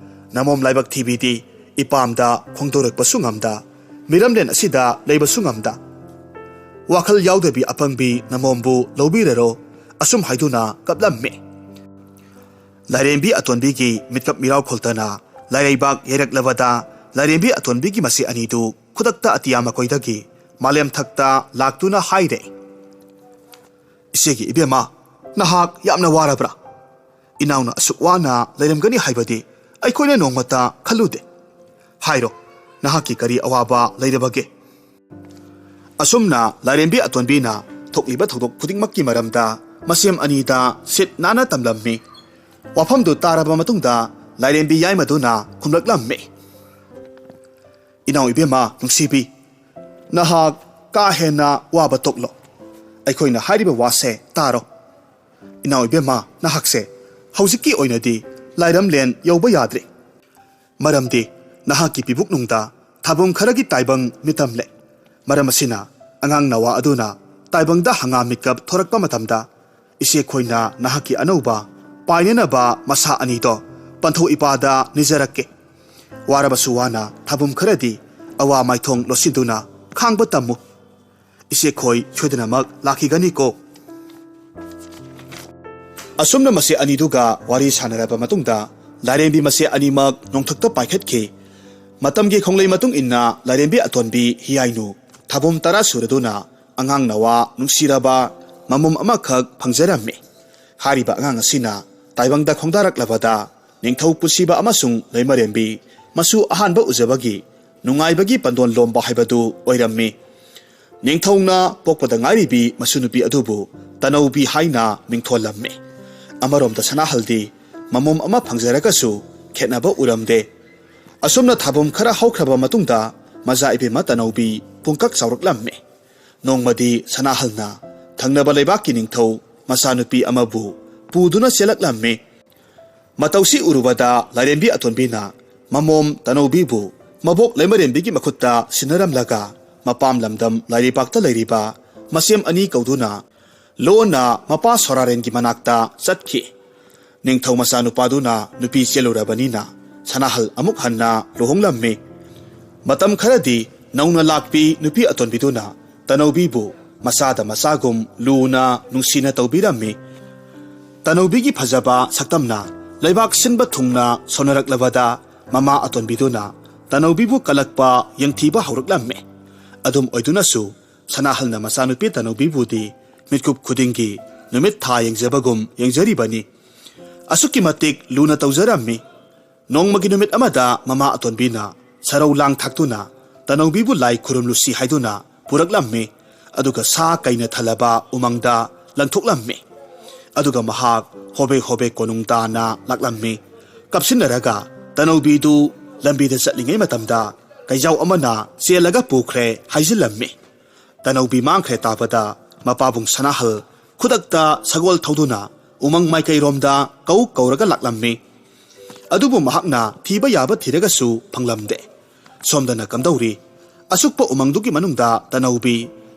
ꯅꯃꯣꯝ ꯂꯥꯏꯕꯛ ꯊꯤꯕꯤꯗꯤ ꯏꯄꯥꯝꯗ ꯈꯣꯡꯗꯣꯔꯛꯄꯁꯨ ꯉꯝꯗ, ꯃꯤꯔꯝꯂꯦꯟ ꯑꯁꯤꯗ ꯂꯩꯕꯁꯨ ꯉꯝꯗ꯫ ꯋꯥꯈꯜ ꯌꯥꯎꯗꯕꯤ ꯑꯄꯪꯕꯤ ꯅꯃꯣꯝꯕꯨ ꯂꯧꯕꯤꯔꯔꯣ?" ꯑꯁꯨꯝ ꯍꯥꯏꯗꯨꯅ ꯀꯞꯂꯝꯃꯤ꯫ ꯂꯥꯏꯔꯦꯝꯕꯤ ꯑꯇꯣꯟꯕꯤꯒꯤ ꯃꯤꯠꯀꯞ ꯃꯤꯔꯥꯎ ꯈꯣꯜꯇꯅ ꯂꯥꯏꯔꯩꯕꯥꯛ ꯌꯩꯔꯛꯂꯕꯗ, ꯂꯥꯏꯔꯦꯝꯕꯤ ꯑꯇꯣꯟꯕꯤꯒꯤ ꯃꯆꯦ ꯑꯅꯤꯗꯨ ꯈꯨꯗꯛꯇ ꯑꯇꯤꯌꯥ ꯃꯀꯣꯏꯗꯒꯤ ꯃꯥꯂꯦꯝ ꯊꯛꯇ ꯂꯥꯛꯇꯨꯅ ꯍꯥꯏꯔꯦ, "ꯏꯆꯦꯒꯤ ꯏꯕꯦꯝꯃ, ꯅꯍꯥꯛ ꯌꯥꯝꯅ ꯋꯥꯔꯕ꯭ꯔꯥ? ꯏꯅꯥꯎꯅ ꯑꯁꯨꯛ ꯋꯥꯅ ꯂꯩꯔꯝꯒꯅꯤ ꯍꯥꯏꯕꯗꯤ ꯑꯩꯈꯣꯏꯅ ꯅꯣꯡꯃꯇ ꯈꯜꯂꯨꯗꯦ꯫ ꯍꯥꯏꯔꯣ, ꯅꯍꯥꯛꯀꯤ ꯀꯔꯤ ꯑꯋꯥꯕ ꯂꯩꯔꯕꯒꯦ?" ꯑꯁꯨꯝꯅ ꯂꯥꯏꯔꯦꯝꯕꯤ ꯑꯇꯣꯟꯕꯤꯅ ꯊꯣꯛꯂꯤꯕ ꯊꯧꯗꯣꯛ ꯈꯨꯗꯤꯡꯃꯛꯀꯤ ꯃꯔꯝꯗ ꯃꯁꯦꯝ ꯑꯅꯤꯗ ꯁꯤꯠ ꯅꯥꯟꯅ ꯇꯝꯂꯝꯃꯤ꯫ ꯋꯥꯐꯝꯗꯨ ꯇꯥꯔꯕ ꯃꯇꯨꯡꯗ ꯂꯥꯏꯔꯦꯝꯕꯤ ꯌꯥꯏꯃꯗꯨꯅ ꯈꯨꯝꯂꯛꯂꯝꯃꯤ, "ꯏꯅꯥꯎ ꯏꯕꯦꯝꯃ ꯅꯨꯡꯁꯤꯕꯤ, ꯅꯍꯥꯛ ꯀꯥ ꯍꯦꯟꯅ ꯋꯥꯕ ꯇꯣꯛꯂꯣ꯫ ꯑꯩꯈꯣꯏꯅ ꯍꯥꯏꯔꯤꯕ ꯋꯥꯁꯦ ꯇꯥꯔꯣ꯫ ꯏꯅꯥꯎ ꯏꯕꯦꯝꯃ, ꯅꯍꯥꯛꯁꯦ ꯍꯧꯖꯤꯛꯀꯤ ꯑꯣꯏꯅꯗꯤ ꯂꯥꯏꯔꯝꯂꯦꯟ ꯌꯧꯕ ꯌꯥꯗ꯭ꯔꯤ꯫ ꯃꯔꯝꯗꯤ ꯅꯍꯥꯛꯀꯤ ꯄꯤꯕꯨꯛꯅꯨꯡꯗ ꯊꯥꯕꯨꯝ ꯈꯔꯒꯤ ꯇꯥꯏꯕꯪ ꯃꯤꯇꯝꯂꯦ꯫ ꯃꯔꯝ ꯑꯁꯤꯅ ꯑꯉꯥꯡ ꯅꯋꯥ ꯑꯗꯨꯅ ꯇꯥꯏꯕꯪꯗ ꯍꯪꯒꯥꯝ ꯃꯤꯀꯞ ꯊꯣꯔꯛꯄ ꯃꯇꯝꯗ ꯏꯆꯦ ꯈꯣꯏꯅ ꯅꯍꯥꯛꯀꯤ ꯑꯅꯧꯕ ꯄꯥꯏꯅꯅꯕ ꯃꯁꯥ ꯑꯅꯤꯗꯣ ꯄꯟꯊꯧ ꯏꯄꯥꯗ ꯅꯤꯖꯔꯛꯀꯦ꯫ ꯋꯥꯔꯕꯁꯨ ꯋꯥꯅ ꯊꯥꯕꯨꯝ ꯈꯔꯗꯤ ꯑꯋꯥ ꯃꯥꯏꯊꯣꯡ ꯂꯣꯠꯁꯤꯟꯗꯨꯅ ꯈꯥꯡꯕ ꯇꯝꯃꯨ꯫ ꯏꯆꯦ ꯈꯣꯏ ꯁꯣꯏꯗꯅꯃꯛ ꯂꯥꯛꯈꯤꯒꯅꯤꯀꯣ꯫" ꯑꯁꯨꯝꯅ ꯃꯁꯦ ꯑꯅꯤꯗꯨꯒ ꯋꯥꯔꯤ ꯁꯥꯟꯅꯔꯕ ꯃꯇꯨꯡꯗ ꯂꯥꯏꯔꯦꯝꯕꯤ ꯃꯁꯦ ꯑꯅꯤꯃꯛ ꯅꯣꯡꯊꯛꯇ ꯄꯥꯏꯈꯠꯈꯤ꯫ ꯃꯇꯝꯒꯤ ꯈꯣꯡꯂꯩ ꯃꯇꯨꯡ ꯏꯟꯅ ꯂꯥꯏꯔꯦꯝꯕꯤ ꯑꯇꯣꯟꯕꯤ ꯍꯤꯌꯥꯏꯅꯨ ꯊꯥꯕꯨꯝ ꯇꯔꯥ ꯁꯨꯔꯗꯨꯅ ꯑꯉꯥꯡ ꯅꯋꯥ ꯅꯨꯡꯁꯤꯔꯕ ꯃꯃꯣꯝ ꯑꯃꯈꯛ ꯐꯪꯖꯔꯝꯃꯤ꯫ ꯍꯥꯏꯔꯤꯕ ꯑꯉꯥꯡ ꯑꯁꯤꯅ ꯇꯥꯏꯕꯪꯗ ꯈꯣꯡꯗꯥꯔꯛꯂꯕꯗ ꯅꯤꯡꯊꯧ ꯄꯨꯟꯁꯤꯕ ꯑꯃꯁꯨꯡ ꯂꯩꯃꯔꯦꯝꯕꯤ ꯃꯁꯨ ꯑꯍꯥꯟꯕ ꯎꯖꯕꯒꯤ ꯅꯨꯡꯉꯥꯏꯕꯒꯤ ꯄꯟꯗꯣꯟ ꯂꯣꯝꯕ ꯍꯥꯏꯕꯗꯨ ꯑꯣꯏꯔꯝꯃꯤ꯫ ꯅꯤꯡꯊꯧꯅ ꯄꯣꯛꯄꯗ ꯉꯥꯏꯔꯤꯕꯤ ꯃꯁꯨ ꯅꯨꯄꯤ ꯑꯗꯨꯕꯨ ꯇꯅꯧꯕꯤ ꯍꯥꯏꯅ ꯃꯤꯡꯊꯣꯜꯂꯝꯃꯤ꯫ ꯑꯃꯔꯣꯝꯗ ꯁꯅꯥꯍꯜꯗꯤ ꯃꯃꯣꯝ ꯑꯃ ꯐꯪꯖꯔꯒꯁꯨ ꯈꯦꯠꯅꯕ ꯎꯔꯝꯗꯦ꯫ ꯑꯁꯨꯝꯅ ꯊꯥꯕꯨꯝ ꯈꯔ ꯍꯧꯈ꯭ꯔꯕ ꯃꯇꯨꯡꯗ ꯃꯆꯥ ꯏꯕꯦꯝꯃ ꯇꯅꯧꯕꯤ ꯄꯨꯡꯀꯛ ꯆꯥꯎꯔꯛꯂꯝꯃꯤ꯫ ꯅꯣꯡꯃꯗꯤ ꯁꯅꯥꯍꯜꯅ ꯊꯪꯅꯕ ꯂꯩꯕꯥꯛꯀꯤ ꯅꯤꯡꯊꯧ ꯃꯆꯥꯅꯨꯄꯤ ꯑꯃꯕꯨ ꯄꯨꯗꯨꯅ ꯆꯦꯜꯂꯛꯂꯝꯃꯤ꯫ ꯃꯇꯧꯁꯤ ꯎꯔꯨꯕꯗ ꯂꯥꯏꯔꯦꯝꯕꯤ ꯑꯇꯣꯟꯕꯤꯅ ꯃꯃꯣꯝ ꯇꯅꯧꯕꯤꯕꯨ ꯃꯕꯣꯛ ꯂꯩꯃꯔꯦꯝꯕꯤꯒꯤ ꯃꯈꯨꯠꯇ ꯁꯤꯟꯅꯔꯝꯂꯒ ꯃꯄꯥꯝ ꯂꯝꯗꯝ ꯂꯥꯏꯔꯩꯕꯥꯛꯇ ꯂꯩꯔꯤꯕ ꯃꯁꯦꯝ ꯑꯅꯤ ꯀꯧꯗꯨꯅ ꯂꯣꯟꯅ ꯃꯄꯥ ꯁꯣꯔꯥꯔꯦꯟꯒꯤ ꯃꯅꯥꯛꯇ ꯆꯠꯈꯤ꯫ ꯅꯤꯡꯊꯧ ꯃꯆꯥꯅꯨꯄꯥꯗꯨꯅ ꯅꯨꯄꯤ ꯆꯦꯜꯂꯨꯔꯕꯅꯤꯅ ꯁꯅꯥꯍꯜ ꯑꯃꯨꯛ ꯍꯟꯅ ꯂꯨꯍꯣꯡꯂꯝꯃꯤ꯫ ꯃꯇꯝ ꯈꯔꯗꯤ ꯅꯧꯅ ꯂꯥꯛꯄꯤ ꯅꯨꯄꯤ ꯑꯇꯣꯟꯕꯤꯗꯨꯅ ꯇꯅꯧꯕꯤꯕꯨ ꯃꯆꯥꯗ ꯃꯆꯥꯒꯨꯝ ꯂꯨꯅ ꯅꯨꯡꯁꯤꯅ ꯇꯧꯕꯤꯔꯝꯃꯤ꯫ ꯇꯅꯧꯕꯤꯒꯤ ꯐꯖꯕ ꯁꯛꯇꯝꯅ ꯂꯩꯕꯥꯛ ꯁꯤꯟꯕ ꯊꯨꯡꯅ ꯁꯣꯟꯅꯔꯛꯂꯕꯗ ꯃꯃꯥ ꯑꯇꯣꯟꯕꯤꯗꯨꯅ ꯇꯅꯧꯕꯤꯕꯨ ꯀꯜꯂꯛꯄ ꯌꯦꯡꯊꯤꯕ ꯍꯧꯔꯛꯂꯝꯃꯤ꯫ ꯑꯗꯨꯝ ꯑꯣꯏꯗꯨꯅꯁꯨ ꯁꯅꯥꯍꯜꯅ ꯃꯆꯥꯅꯨꯄꯤ ꯇꯅꯧꯕꯤꯕꯨꯗꯤ ꯃꯤꯠꯀꯨꯞ ꯈꯨꯗꯤꯡꯒꯤ ꯅꯨꯃꯤꯠ ꯊꯥ ꯌꯦꯡꯖꯕꯒꯨꯝ ꯌꯦꯡꯖꯔꯤꯕꯅꯤ꯫ ꯑꯁꯨꯛꯀꯤ ꯃꯇꯤꯛ ꯂꯨꯅ ꯇꯧꯖꯔꯝꯃꯤ꯫ ꯅꯣꯡꯃꯒꯤ ꯅꯨꯃꯤꯠ ꯑꯃꯗ ꯃꯃꯥ ꯑꯇꯣꯟꯕꯤꯅ ꯁꯔꯧ ꯂꯥꯡ ꯊꯥꯛꯇꯨꯅ ꯇꯅꯧꯕꯤꯕꯨ ꯂꯥꯏ ꯈꯨꯔꯨꯝꯂꯨꯁꯤ ꯍꯥꯏꯗꯨꯅ ꯄꯨꯔꯛꯂꯝꯃꯤ꯫ ꯑꯗꯨꯒ ꯁꯥ ꯀꯩꯅ ꯊꯜꯂꯕ ꯎꯃꯪꯗ ꯂꯪꯊꯣꯛꯂꯝꯃꯤ꯫ ꯑꯗꯨꯒ ꯃꯍꯥꯛ ꯍꯣꯕꯦ ꯍꯣꯕꯦ ꯀꯣꯅꯨꯡ ꯇꯥꯅ ꯂꯥꯛꯂꯝꯃꯤ꯫ ꯀꯞꯁꯤꯟꯅꯔꯒ ꯇꯅꯧꯕꯤꯗꯨ ꯂꯝꯕꯤꯗ ꯆꯠꯂꯤꯉꯩ ꯃꯇꯝꯗ ꯀꯩꯖꯥꯎ ꯑꯃꯅ ꯆꯦꯜꯂꯒ ꯄꯨꯈ꯭ꯔꯦ ꯍꯥꯏꯖꯤꯜꯂꯝꯃꯤ꯫ ꯇꯅꯧꯕꯤ ꯃꯥꯡꯈ꯭ꯔꯦ ꯇꯥꯕꯗ ꯃꯄꯥꯕꯨꯡ ꯁꯅꯥꯍꯜ ꯈꯨꯗꯛꯇ ꯁꯒꯣꯜ ꯊꯧꯗꯨꯅ ꯎꯃꯪ ꯃꯥꯏꯀꯩꯔꯣꯝꯗ ꯀꯧ ꯀꯧꯔꯒ ꯂꯥꯛꯂꯝꯃꯤ꯫ ꯑꯗꯨꯕꯨ ꯃꯍꯥꯛꯅ ꯊꯤꯕ ꯌꯥꯕ ꯊꯤꯔꯒꯁꯨ ꯐꯪꯂꯝꯗꯦ꯫ ꯁꯣꯝꯗꯅ ꯀꯝꯗꯧꯔꯤ? ꯑꯁꯨꯛꯄ ꯎꯃꯪꯗꯨꯒꯤ ꯃꯅꯨꯡꯗ ꯇꯅꯧꯕꯤ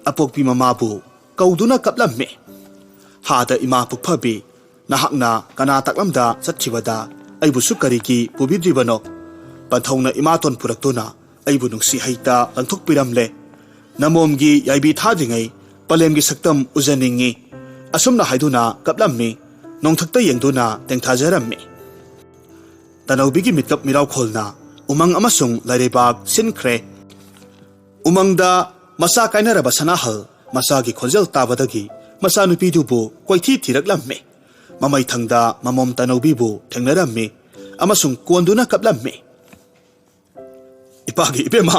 ꯑꯄꯣꯛꯄꯤ ꯃꯃꯥꯕꯨ ꯀꯧꯗꯨꯅ ꯀꯞꯂꯝꯃꯤ꯫ ꯍꯥꯗ ꯏꯃꯥ ꯄꯨꯛꯐꯕꯤ, ꯅꯍꯥꯛꯅ ꯀꯅꯥ ꯇꯥꯛꯂꯝꯗ ꯆꯠꯈꯤꯕꯗ ꯑꯩꯕꯨꯁꯨ ꯀꯔꯤꯒꯤ ꯄꯨꯕꯤꯗ꯭ꯔꯤꯕꯅꯣ? ꯄꯟꯊꯧꯅ ꯏꯃꯥꯇꯣꯟ ꯄꯨꯔꯛꯇꯨꯅ ꯑꯩꯕꯨ ꯅꯨꯡꯁꯤ ꯍꯩꯇ ꯂꯪꯊꯣꯛꯄꯤꯔꯝꯂꯦ꯫ ꯅꯃꯣꯝꯒꯤ ꯌꯥꯏꯕꯤ ꯊꯥꯗ꯭ꯔꯤꯉꯩ ꯄꯂꯦꯝꯒꯤ ꯁꯛꯇꯝ ꯎꯖꯅꯤꯡꯉꯤ꯫ ꯑꯁꯨꯝꯅ ꯍꯥꯏꯗꯨꯅ ꯀꯞꯂꯝꯃꯤ꯫ ꯅꯣꯡꯊꯛꯇ ꯌꯦꯡꯗꯨꯅ ꯇꯦꯡꯊꯥꯖꯔꯝꯃꯤ꯫ ꯇꯅꯧꯕꯤꯒꯤ ꯃꯤꯠꯀꯞ ꯃꯤꯔꯥꯎꯈꯣꯜꯅ ꯎꯃꯪ ꯑꯃꯁꯨꯡ ꯂꯥꯏꯔꯩꯕꯥꯛ ꯁꯤꯟꯈ꯭ꯔꯦ꯫ ꯎꯃꯪꯗ ꯃꯆꯥ ꯀꯥꯏꯅꯔꯕ ꯁꯅꯥꯍꯜ ꯃꯆꯥꯒꯤ ꯈꯣꯟꯖꯦꯜ ꯇꯥꯕꯗꯒꯤ ꯃꯆꯥꯅꯨꯄꯤꯗꯨꯕꯨ ꯀꯣꯏꯊꯤ ꯊꯤꯔꯛꯂꯝꯃꯤ꯫ ꯃꯃꯩꯊꯪꯗ ꯃꯃꯣꯝ ꯇꯅꯧꯕꯤꯕꯨ ꯊꯦꯡꯅꯔꯝꯃꯤ ꯑꯃꯁꯨꯡ ꯀꯣꯟꯗꯨꯅ ꯀꯞꯂꯝꯃꯤ꯫ "ꯏꯄꯥꯒꯤ ꯏꯕꯦꯝꯃ,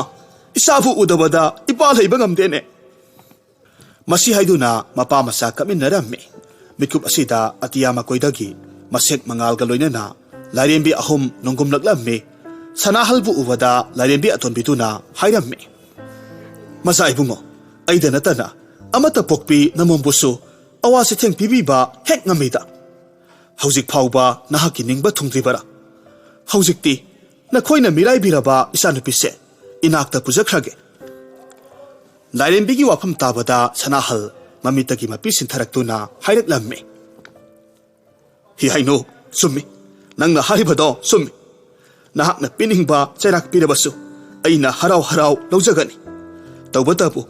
ꯏꯆꯥꯕꯨ ꯎꯗꯕꯗ ꯏꯄꯥ ꯂꯩꯕ ꯉꯝꯗꯦꯅꯦ!" ꯃꯁꯤ ꯍꯥꯏꯗꯨꯅ ꯃꯄꯥ ꯃꯆꯥ ꯀꯞꯃꯤꯟꯅꯔꯝꯃꯤ꯫ ꯃꯤꯠꯀꯨꯞ ꯑꯁꯤꯗ ꯑꯇꯤꯌꯥ ꯃꯀꯣꯏꯗꯒꯤ ꯃꯁꯦꯛ ꯃꯉꯥꯜꯒ ꯂꯣꯏꯅꯅ ꯂꯥꯏꯔꯦꯝꯕꯤ ꯑꯍꯨꯝ ꯅꯣꯡꯒꯨꯝꯂꯛꯂꯝꯃꯤ꯫ ꯁꯅꯥꯍꯜꯕꯨ ꯎꯕꯗ ꯂꯥꯏꯔꯦꯝꯕꯤ ꯑꯇꯣꯟꯕꯤꯗꯨꯅ ꯍꯥꯏꯔꯝꯃꯤ, "ꯃꯆꯥ ꯏꯕꯨꯡꯉꯣ, ꯑꯩꯗ ꯅꯠꯇꯅ ꯑꯃꯠꯇ ꯄꯣꯛꯄꯤ ꯅꯃꯣꯝꯕꯨꯁꯨ ꯑꯋꯥ ꯆꯩꯊꯦꯡ ꯄꯤꯕꯤꯕ ꯍꯦꯛ ꯉꯝꯃꯤꯗ꯫ ꯍꯧꯖꯤꯛ ꯐꯥꯎꯕ ꯅꯍꯥꯛꯀꯤ ꯅꯤꯡꯕ ꯊꯨꯡꯗ꯭ꯔꯤꯕꯔꯥ? ꯍꯧꯖꯤꯛꯇꯤ ꯅꯈꯣꯏꯅ ꯃꯤꯔꯥꯏꯕꯤꯔꯕ ꯏꯆꯥꯅꯨꯄꯤꯁꯦ ꯏꯅꯥꯛꯇ ꯄꯨꯖꯈ꯭ꯔꯒꯦ꯫" ꯂꯥꯏꯔꯦꯝꯕꯤꯒꯤ ꯋꯥꯐꯝ ꯇꯥꯕꯗ ꯁꯅꯥꯍꯜ ꯃꯃꯤꯠꯇꯒꯤ ꯃꯄꯤ ꯁꯤꯟꯊꯔꯛꯇꯨꯅ ꯍꯥꯏꯔꯛꯂꯝꯃꯤ꯫ "ꯍꯤ ꯍꯥꯏꯅꯨ, ꯆꯨꯝꯃꯤ꯫ ꯅꯪꯅ ꯍꯥꯏꯔꯤꯕꯗꯣ ꯆꯨꯝꯃꯤ꯫ ꯅꯍꯥꯛꯅ ꯄꯤꯅꯤꯡꯕ ꯆꯩꯔꯥꯛ ꯄꯤꯔꯕꯁꯨ ꯑꯩꯅ ꯍꯔꯥꯎ ꯍꯔꯥꯎ ꯂꯧꯖꯒꯅꯤ꯫ ꯇꯧꯕꯇꯕꯨ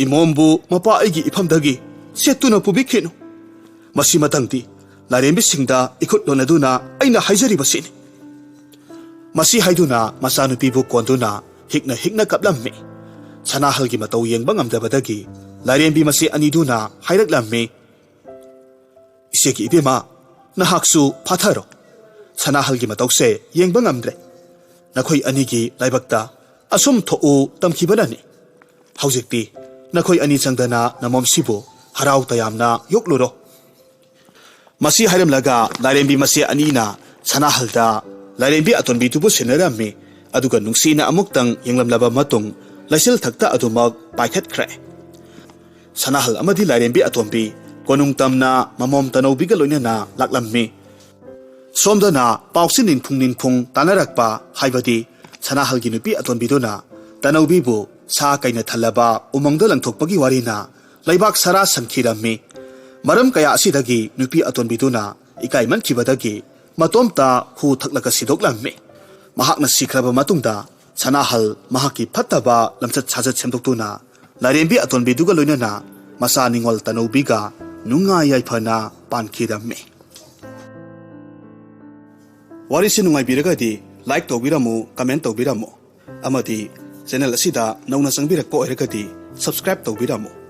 ꯏꯃꯣꯝꯕꯨ ꯃꯄꯥ ꯑꯩꯒꯤ ꯏꯐꯝꯗꯒꯤ ꯁꯦꯠꯇꯨꯅ ꯄꯨꯕꯤꯈꯤꯅꯨ꯫ ꯃꯁꯤ ꯃꯇꯪꯗꯤ ꯂꯥꯏꯔꯦꯝꯕꯤꯁꯤꯡꯗ ꯏꯈꯨꯠ ꯂꯣꯟꯅꯗꯨꯅ ꯑꯩꯅ ꯍꯥꯏꯖꯔꯤꯕꯁꯤꯅꯤ"꯫ ꯃꯁꯤ ꯍꯥꯏꯗꯨꯅ ꯃꯆꯥꯅꯨꯄꯤꯕꯨ ꯀꯣꯟꯗꯨꯅ ꯍꯤꯛꯅ ꯍꯤꯛꯅ ꯀꯞꯂꯝꯃꯤ꯫ ꯁꯅꯥꯍꯜꯒꯤ ꯃꯇꯧ ꯌꯦꯡꯕ ꯉꯝꯗꯕꯗꯒꯤ ꯂꯥꯏꯔꯦꯝꯕꯤ ꯃꯆꯦ ꯑꯅꯤꯗꯨꯅ ꯍꯥꯏꯔꯛꯂꯝꯃꯤ, "ꯏꯆꯦꯒꯤ ꯏꯕꯦꯝꯃ, ꯅꯍꯥꯛꯁꯨ ꯐꯥꯊꯔꯣ꯫ ꯁꯅꯥꯍꯜꯒꯤ ꯃꯇꯧꯁꯦ ꯌꯦꯡꯕ ꯉꯝꯗ꯭ꯔꯦ꯫ ꯅꯈꯣꯏ ꯑꯅꯤꯒꯤ ꯂꯥꯏꯕꯛꯇ ꯑꯁꯨꯝ ꯊꯣꯛꯎ ꯇꯝꯈꯤꯕꯅꯅꯤ꯫ ꯍꯧꯖꯤꯛꯇꯤ ꯅꯈꯣꯏ ꯑꯅꯤ ꯆꯪꯗꯅ ꯅꯃꯣꯝꯁꯤꯕꯨ ꯍꯔꯥꯎ ꯇꯌꯥꯝꯅ ꯌꯣꯛꯂꯨꯔꯣ"꯫ ꯃꯁꯤ ꯍꯥꯏꯔꯝꯂꯒ ꯂꯥꯏꯔꯦꯝꯕꯤ ꯃꯆꯦ ꯑꯅꯤꯅ ꯁꯅꯥꯍꯜꯗ ꯂꯥꯏꯔꯦꯝꯕꯤ ꯑꯇꯣꯟꯕꯤꯗꯨꯕꯨ ꯁꯤꯟꯅꯔꯝꯃꯤ꯫ ꯑꯗꯨꯒ ꯅꯨꯡꯁꯤꯅ ꯑꯃꯨꯛꯇꯪ ꯌꯦꯡꯂꯝꯂꯕ ꯃꯇꯨꯡ ꯂꯩꯆꯤꯜ ꯊꯛꯇ ꯑꯗꯨꯃꯛ ꯄꯥꯏꯈꯠꯈ꯭ꯔꯦ꯫ ꯁꯅꯥꯍꯜ ꯑꯃꯗꯤ ꯂꯥꯏꯔꯦꯝꯕꯤ ꯑꯇꯣꯟꯕꯤ ꯀꯣꯅꯨꯡ ꯇꯝꯅ ꯃꯃꯣꯝ ꯇꯅꯧꯕꯤꯒ ꯂꯣꯏꯅꯅ ꯂꯥꯛꯂꯝꯃꯤ꯫ ꯁꯣꯝꯗꯅ ꯄꯥꯎꯁꯤ ꯅꯤꯟꯐꯨꯡ ꯅꯤꯟꯐꯨꯡ ꯇꯥꯟꯅꯔꯛꯄ, ꯍꯥꯏꯕꯗꯤ ꯁꯅꯥꯍꯜꯒꯤ ꯅꯨꯄꯤ ꯑꯇꯣꯟꯕꯤꯗꯨꯅ ꯇꯅꯧꯕꯤꯕꯨ ꯁꯥ ꯀꯩꯅ ꯊꯜꯂꯕ ꯎꯃꯪꯗ ꯂꯪꯊꯣꯛꯄꯒꯤ ꯋꯥꯔꯤꯅ ꯂꯩꯕꯥꯛ ꯁꯥꯔꯥ ꯁꯟꯈꯤꯔꯝꯃꯤ꯫ ꯃꯔꯝ ꯀꯌꯥ ꯑꯁꯤꯗꯒꯤ ꯅꯨꯄꯤ ꯑꯇꯣꯟꯕꯤꯗꯨꯅ ꯏꯀꯥꯏꯃꯟꯈꯤꯕꯗꯒꯤ ꯃꯇꯣꯝꯇ ꯍꯨ ꯊꯛꯂꯒ ꯁꯤꯗꯣꯛꯂꯝꯃꯤ꯫ ꯃꯍꯥꯛꯅ ꯁꯤꯈ꯭ꯔꯕ ꯃꯇꯨꯡꯗ ꯁꯅꯥꯍꯜ ꯃꯍꯥꯛꯀꯤ ꯐꯠꯇꯕ ꯂꯝꯆꯠ ꯁꯥꯖꯠ ꯁꯦꯝꯗꯣꯛꯇꯨꯅ ꯂꯥꯏꯔꯦꯝꯕꯤ ꯑꯇꯣꯟꯕꯤꯗꯨꯒ ꯂꯣꯏꯅꯅ ꯃꯆꯥ ꯅꯤꯉꯣꯜ ꯇꯅꯧꯕꯤꯒ ꯅꯨꯡꯉꯥꯏ ꯌꯥꯏꯐꯅ ꯄꯥꯟꯈꯤꯔꯝꯃꯤ꯫ ꯋꯥꯔꯤꯁꯤ ꯅꯨꯡꯉꯥꯏꯕꯤꯔꯒꯗꯤ like ꯇꯧꯕꯤꯔꯝꯃꯨ, comment ꯇꯧꯕꯤꯔꯝꯃꯨ, ꯑꯃꯗꯤ channel ꯑꯁꯤꯗ ꯅꯧꯅ ꯆꯪꯕꯤꯔꯛꯄ ꯑꯣꯏꯔꯒꯗꯤ subscribe ꯇꯧꯕꯤꯔꯝꯃꯨ꯫